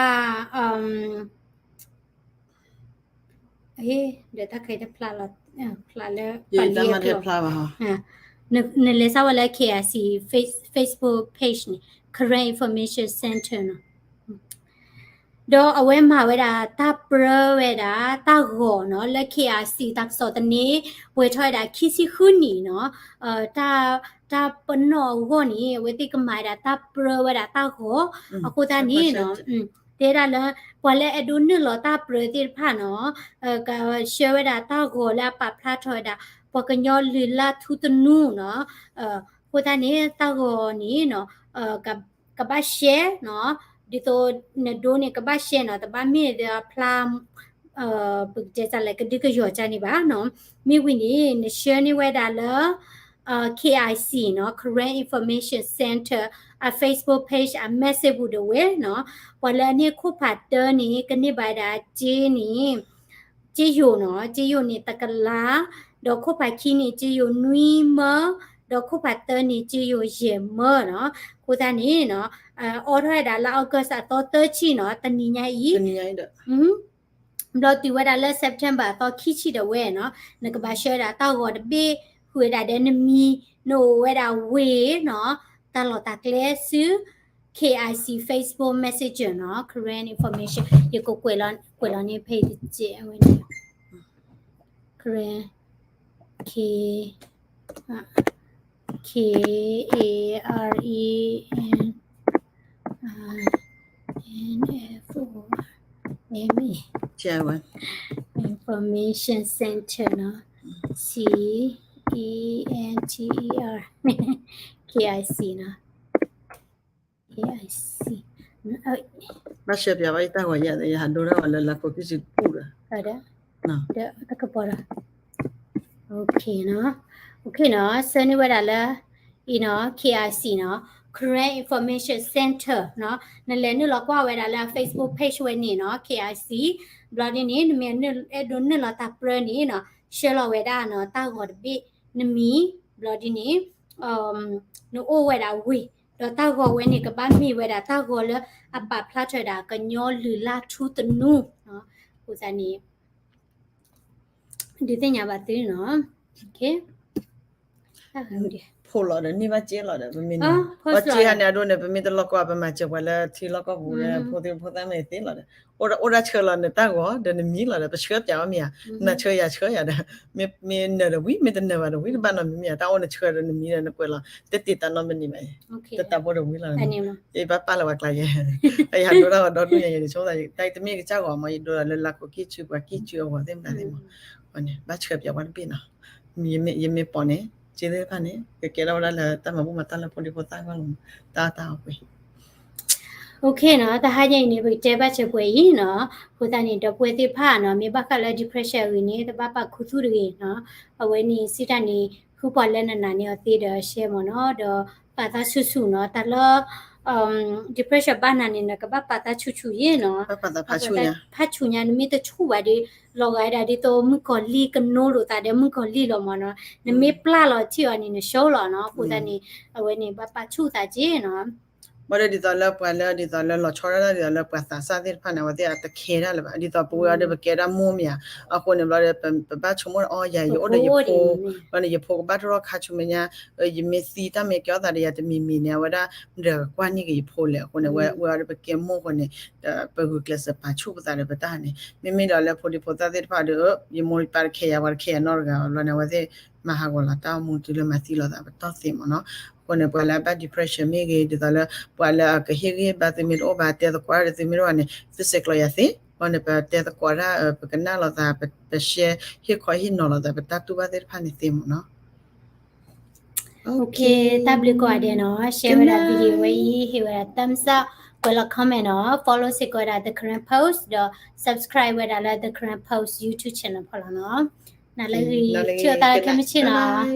ဒီးတၢ်ခဲတဖျါလီၤ ဖျါလၢ နလဲၤစၢ်ဝဲလၢ K I C Face- Facebook page န့ၣ် Karen Information Center နီၤ ဒီးအဝဲမၤဝဲဒၣ်တၢ်ပြၢဝဲဒၣ်တၢ်ဂီၤနီၤ လၢ K I C တၢ်ကစီၣ်သန့ ပှဲၤထီၣ်ဝဲဒၣ်ခံဆံဃုနံၣ်နီၤ တၢ် တၢ်ပနီၣ်အဂီၢ်န့ၣ် အဝဲသ့ၣ်ကမၤဝဲဒၣ်တၢ်ပြၢဝဲဒၣ်တၢ်ဂီၤ အဃိသတးန့ၣ်နီၤ တဲဒၣ်လၢ ပှၤလၢအဲၣ်ဒိးနုာ်လီၤတၢ်ပြၢသ့ၣ်တဖၣ်နီၤ ကဆှၢဝဲဒၣ်တၢ်ဂီၤလၢအပာ်ဖျါထီၣ်ဝဲဒၣ် ပှၤကညီလုၢ်လၢ်ထူသနူနီၤ အဃိသတးန့ၣ် တၢ်ဂီၤန့ၣ်နီၤ ကဘၣ် share နီၤ ဒ်သိးနဒိးန့ၣ် ကဘၣ် share နီၤ တဘၣ်မ့ၢ်ဒီးအဖျါ ပကတဲစၢ်လဲၣ် ကဒုကယီၤကၢ်န့ၣ်ဘၣ်နီၤ မ့ၢ်ဝံၤန့ၣ် န share န့ၢ်ဝဲဒၣ်လၢ K I C နီၤ Karen Information Center အ Facebook page အ message ပူၤတဝဲနီၤ ပှၤလၢအန့ၢ်ခိၣ်ဖးတၢန့ၣ် ကန့ၢ်ဘၣ်ဝဲဒၣ်စ့န့ၣ် စ့ယိၤနီၤ စ့ယိၤန့ၣ်တကလး ဒီးခိၣ်ဖးခံန့ၣ် စ့ယိၤနွံမၢ ဒီးခိၣ်ဖးသၢန့ၣ် စ့ယိၤယဲၢ်မၢနီၤ အဃိသတးန့ၣ်နီၤ အိးထီၣ်ဝဲဒၣ်လၢ August အသီသၢဆံနီၤ တနံၤညါအံၤ ဘျီတုၤဝဲဒၣ်လၢ September အသီခံဆံဒီးဝဲနီၤ နကဘၣ်ဆှၢဝဲဒၣ်တၢ်ဂီၤတဘ့ၣ် ဃုာ်ဝဲဒၣ်ဒီးနမံၤ နအိၣ်ဝဲဒၣ်ဝ့ၢ်နီၤ တၢ်လီၢ်တၢ်ကျဲဆူ K I C Facebook Messenger နီၤ Karen Information ယကကွဲးလီၤ ကွဲးလီၤန့ၣ်ဖဲအံၤတစဲးဝဲန့ၣ် Karen K K A R E N I N F O R M E Information Center နီၤ C E N T E R K I C နီၤ K I C ဘၣ်ဆှၢပၠးဘၣ်ယတၢ်ဂီၤယၤ ယဟးဒိတၢ်ဂီၤလၢလါခိၣ်ခံဆံပူၤဒီး တကပီၤဒီး OK နီၤ OK နီၤ ဆှၢန့ၢ်ဝဲဒၣ်လၢ အံၤနီၤ K I C နီၤ Karen Information Center နီၤ နလဲၤနုာ်လီၤကွၢ်ဝဲဒၣ်လၢ Facebook page ဝဲန့ၣ်နီၤ K I C ဘျီဒ်န့ၣ် နမ့ၢ်အဲၣ်ဒိးနုာ်လီၤတၢ်ပြၢန့ၣ်နီၤ ဆှၢလီၤဝဲဒၣ်နီၤ တၢ်ဂီၤတဘ့ၣ် နမံၤ ဘျီဒ်န့ၣ် နအိၣ်ဝဲဒၣ်ဝ့ၢ် ဒီးတၢ်ဂီၤဝဲန့ၣ် ကဘၣ်မ့ၢ်ဝဲဒၣ်တၢ်ဂီၤလၢအပာ်ဖျါထီၣ်ဝဲဒၣ်ကညီလုၢ်လၢ်ထူသနူ အဃိသတးန့ၣ် ဒုးသ့ၣ်ညါဘၣ်သုနီၤ ဖိးလီၤဒီးန့ၢ်ဘၣ်စ့လီၤဒီး ပမ့ၢ်န့ၣ် ပှၤစ့ဟါန့ၣ် အဒိန့ၣ် ပမ့ၢ်တလီၢ်ကီၢ် ပမၤစၢၤပှၤလၢထံလီၢ်ကီၢ်ပူၤဒီး ဖိသ့ၣ်ဖိသၣ်မ့ၢ်သ့လီၤဒီး အိၣ်ဒၣ်ဆှၢလီၤနတၢ်ဂီၤဒီးနမံၤလီၤဒီး ပဆှၢပၠးဝဲမ့ၢ်ဧါ နဆှၢယၤဆှၢယၤဒီး မ့ၢ်နၢၤဒီးဝံၤ မ့ၢ်တနၢၤဘၣ်ဒီးဝံၤ တဘၣ်နီတမံၤမ့ၢ်ဧါ တၢ်အိၣ်နဆှၢဒီးနမံၤဒီးနကွဲးလီၤ တတ့ၢ်တၢ်နီတမံၤဘၣ် တတၢ်ဘိဒီးဝံၤလီၤ ယဘၣ်ပာ်လၢပှၤကျါယဲ ယဟးဒိတၢ်ဂီၤဒီဒူၣ်ညါ ယဆိကမိၣ်သး တၢ်တမ့ၢ်ကစၢ်ဂီၤမး ယဒိဒီးလၢလါခိၣ်ခံဆံ ပှၤခံဆံအဂီၤသ့ၣ်မတၤသ့ၣ်မး ဘၣ်ဆှၢပၠးဝဲတဘ့ၣ်နီၤ ယမ့ၢ်ပိာ်န့ၣ် စ့သ့ၣ်တဖၣ်န့ၣ် ကကဲထီၣ်ဝဲဒၣ်လၢတၢ်မၤဘူၣ်မၤတၢ်လၢဖိဒံဖိသၣ်အဂီၢ်လီၤ တၢ်တၢ်အီၣ်ကွံာ် OK နီၤ တဟါညါအံၤန့ၣ် ပကတဲဘၣ်စၢၤပှဲၤအံၤနီၤ အဃိသတးန့ၣ် ဒီပုၢ်ဝဲၢ်သ့ၣ်တဖၣ်နီၤ မ့ၢ်ဘၣ်ဃးလၢ depression အဂ့ၢ်န့ၣ် တဘၣ်ပာ်ခူသူၣ်တဂ့ၤနီၤ အဝဲန့ၣ်စံးတၢ်န့ၣ် ဃုပှၤလၢနနာ်န့ၢ်အီၤသ့ဒီး share မးနီၤ ဒီးပာ်သးဆူၣ်ဆူၣ်နီၤ တၢ်လၢ depression ဘၣ်နၤန့ၣ်နကဘၣ်ပာ်သးဆူၣ်ဆူၣ်ယဲနီၤ ဖးဆူၣ်ညါ နမ့ၢ်တဆူၣ်ဘၣ်ဒီး လီၤဂာ်ဝဲဒၣ်ဒ်သိးမုၣ်ကီၤလံၢ်ကနိလိာ်သးဒီးမုၣ်ကီၤလံၢ်လီၤမးနီၤ နမ့ၢ်ပျၢ်လီၤထံၣ်အီၤန့ၣ် နဆှီလီၤနီၤ အဃိသတးန့ၣ် အဝဲန့ၣ်ဘၣ်ပာ်ဆူၣ်သးက့နီၤ ဘၣ်ဒီးဒ်သိးလၢပှၤလၢဒ်သိးလၢလီၤဆီဒၣ်တၢ်ဒ်သိးလၢပှၤသးစၢ်သ့ၣ်တဖၣ်န့ၣ် အဝဲသ့ၣ်အတခဲဒၣ်လၢၤဘၣ် ဒ်သိးပဝဲအံၤဒီးပကဲဒၣ်မိၢ်မ့ၢ်ဧါ အဃိန့ၣ်ဘျီဒီး ပဘၣ်ဆိကမိၣ်အီၤ ယၤယအိၣ်ဒီးယဖိ ဘျီန့ၣ် ယဖိကဘၣ်တြီခါဆူမဲာ်ညါ ယမ့ၢ်သံတၢ်မ့ၢ်ကဲထီၣ်သးဒီးယၤတမံၤမံၤန့ၣ် အဝဲဒၣ် မတၤကကွၢ်န့ၢ်က့ၤယဖိလဲၣ် အဃိန့ၣ် ဝဲအံၤဒီးပကဲမိၢ်အဃိန့ၣ် ပဂုာ်ကျဲးစၢးပာ်ဆူၣ်ပသးဒီးပတၢ်န့ၣ် မ့မ့ၢ်ဒီးလၢဖိဒံဖိသၣ်သ့ၣ်တဖၣ်ဒီး ယမိၢ်ယပၢ်တခဲယၤ ပှၤတခဲယၤနီတဂၤဘျီန့ၣ် အဝဲသ့ၣ်မၤဟးဂီၤလီၤတၢ်အိၣ်မူတုၤလၢမၤသံလိာ်သးပတီၢ်သ့မးနီၤ အဃိန့ၣ် ပှၤလၢအဘၣ် depression မ့ၢ်ဂ့ၤ ဒ်သိးလၢ ပှၤလၢအကဟ့ၣ်ဂံၢ်ဘါသုမ့ၢ်တအိၣ်ဘၣ် တဲသကိးတၢ်ဒီးသုမ့ၢ်တအိၣ်ဘၣ်န့ၣ် သုဆဲးကျိးယၤသ့ ဘျီန့ၣ် ပတဲသကိးတၢ် ပကနၣ်လိာ်သး ပ share ဟ့ၣ်ခီဟ့ၣ်နီၤလိာ်သး ပတၢ်တူၢ်ဘၣ်သ့ၣ်တဖၣ်န့ၣ်သ့မးနီၤ တၢ်ဘျုးကိးဂၤဒဲးနီၤ share ဝဲဒၣ် video ဝဲအံၤ ဟ့ၣ်ဝဲဒၣ် thumbs up ကွဲးလီၤ comment နီၤ, follow စ့ၢ်ကီးဝဲဒၣ် The Karen Post ဒီး subscribe ဝဲဒၣ်လၢ The Karen Post YouTube channel ဖီလာ်နီၤ. နၤလၢအဂ့ၤ, ထံၣ်အသးလၢခဲမုၢ်ဆ့ၣ်နီၤ.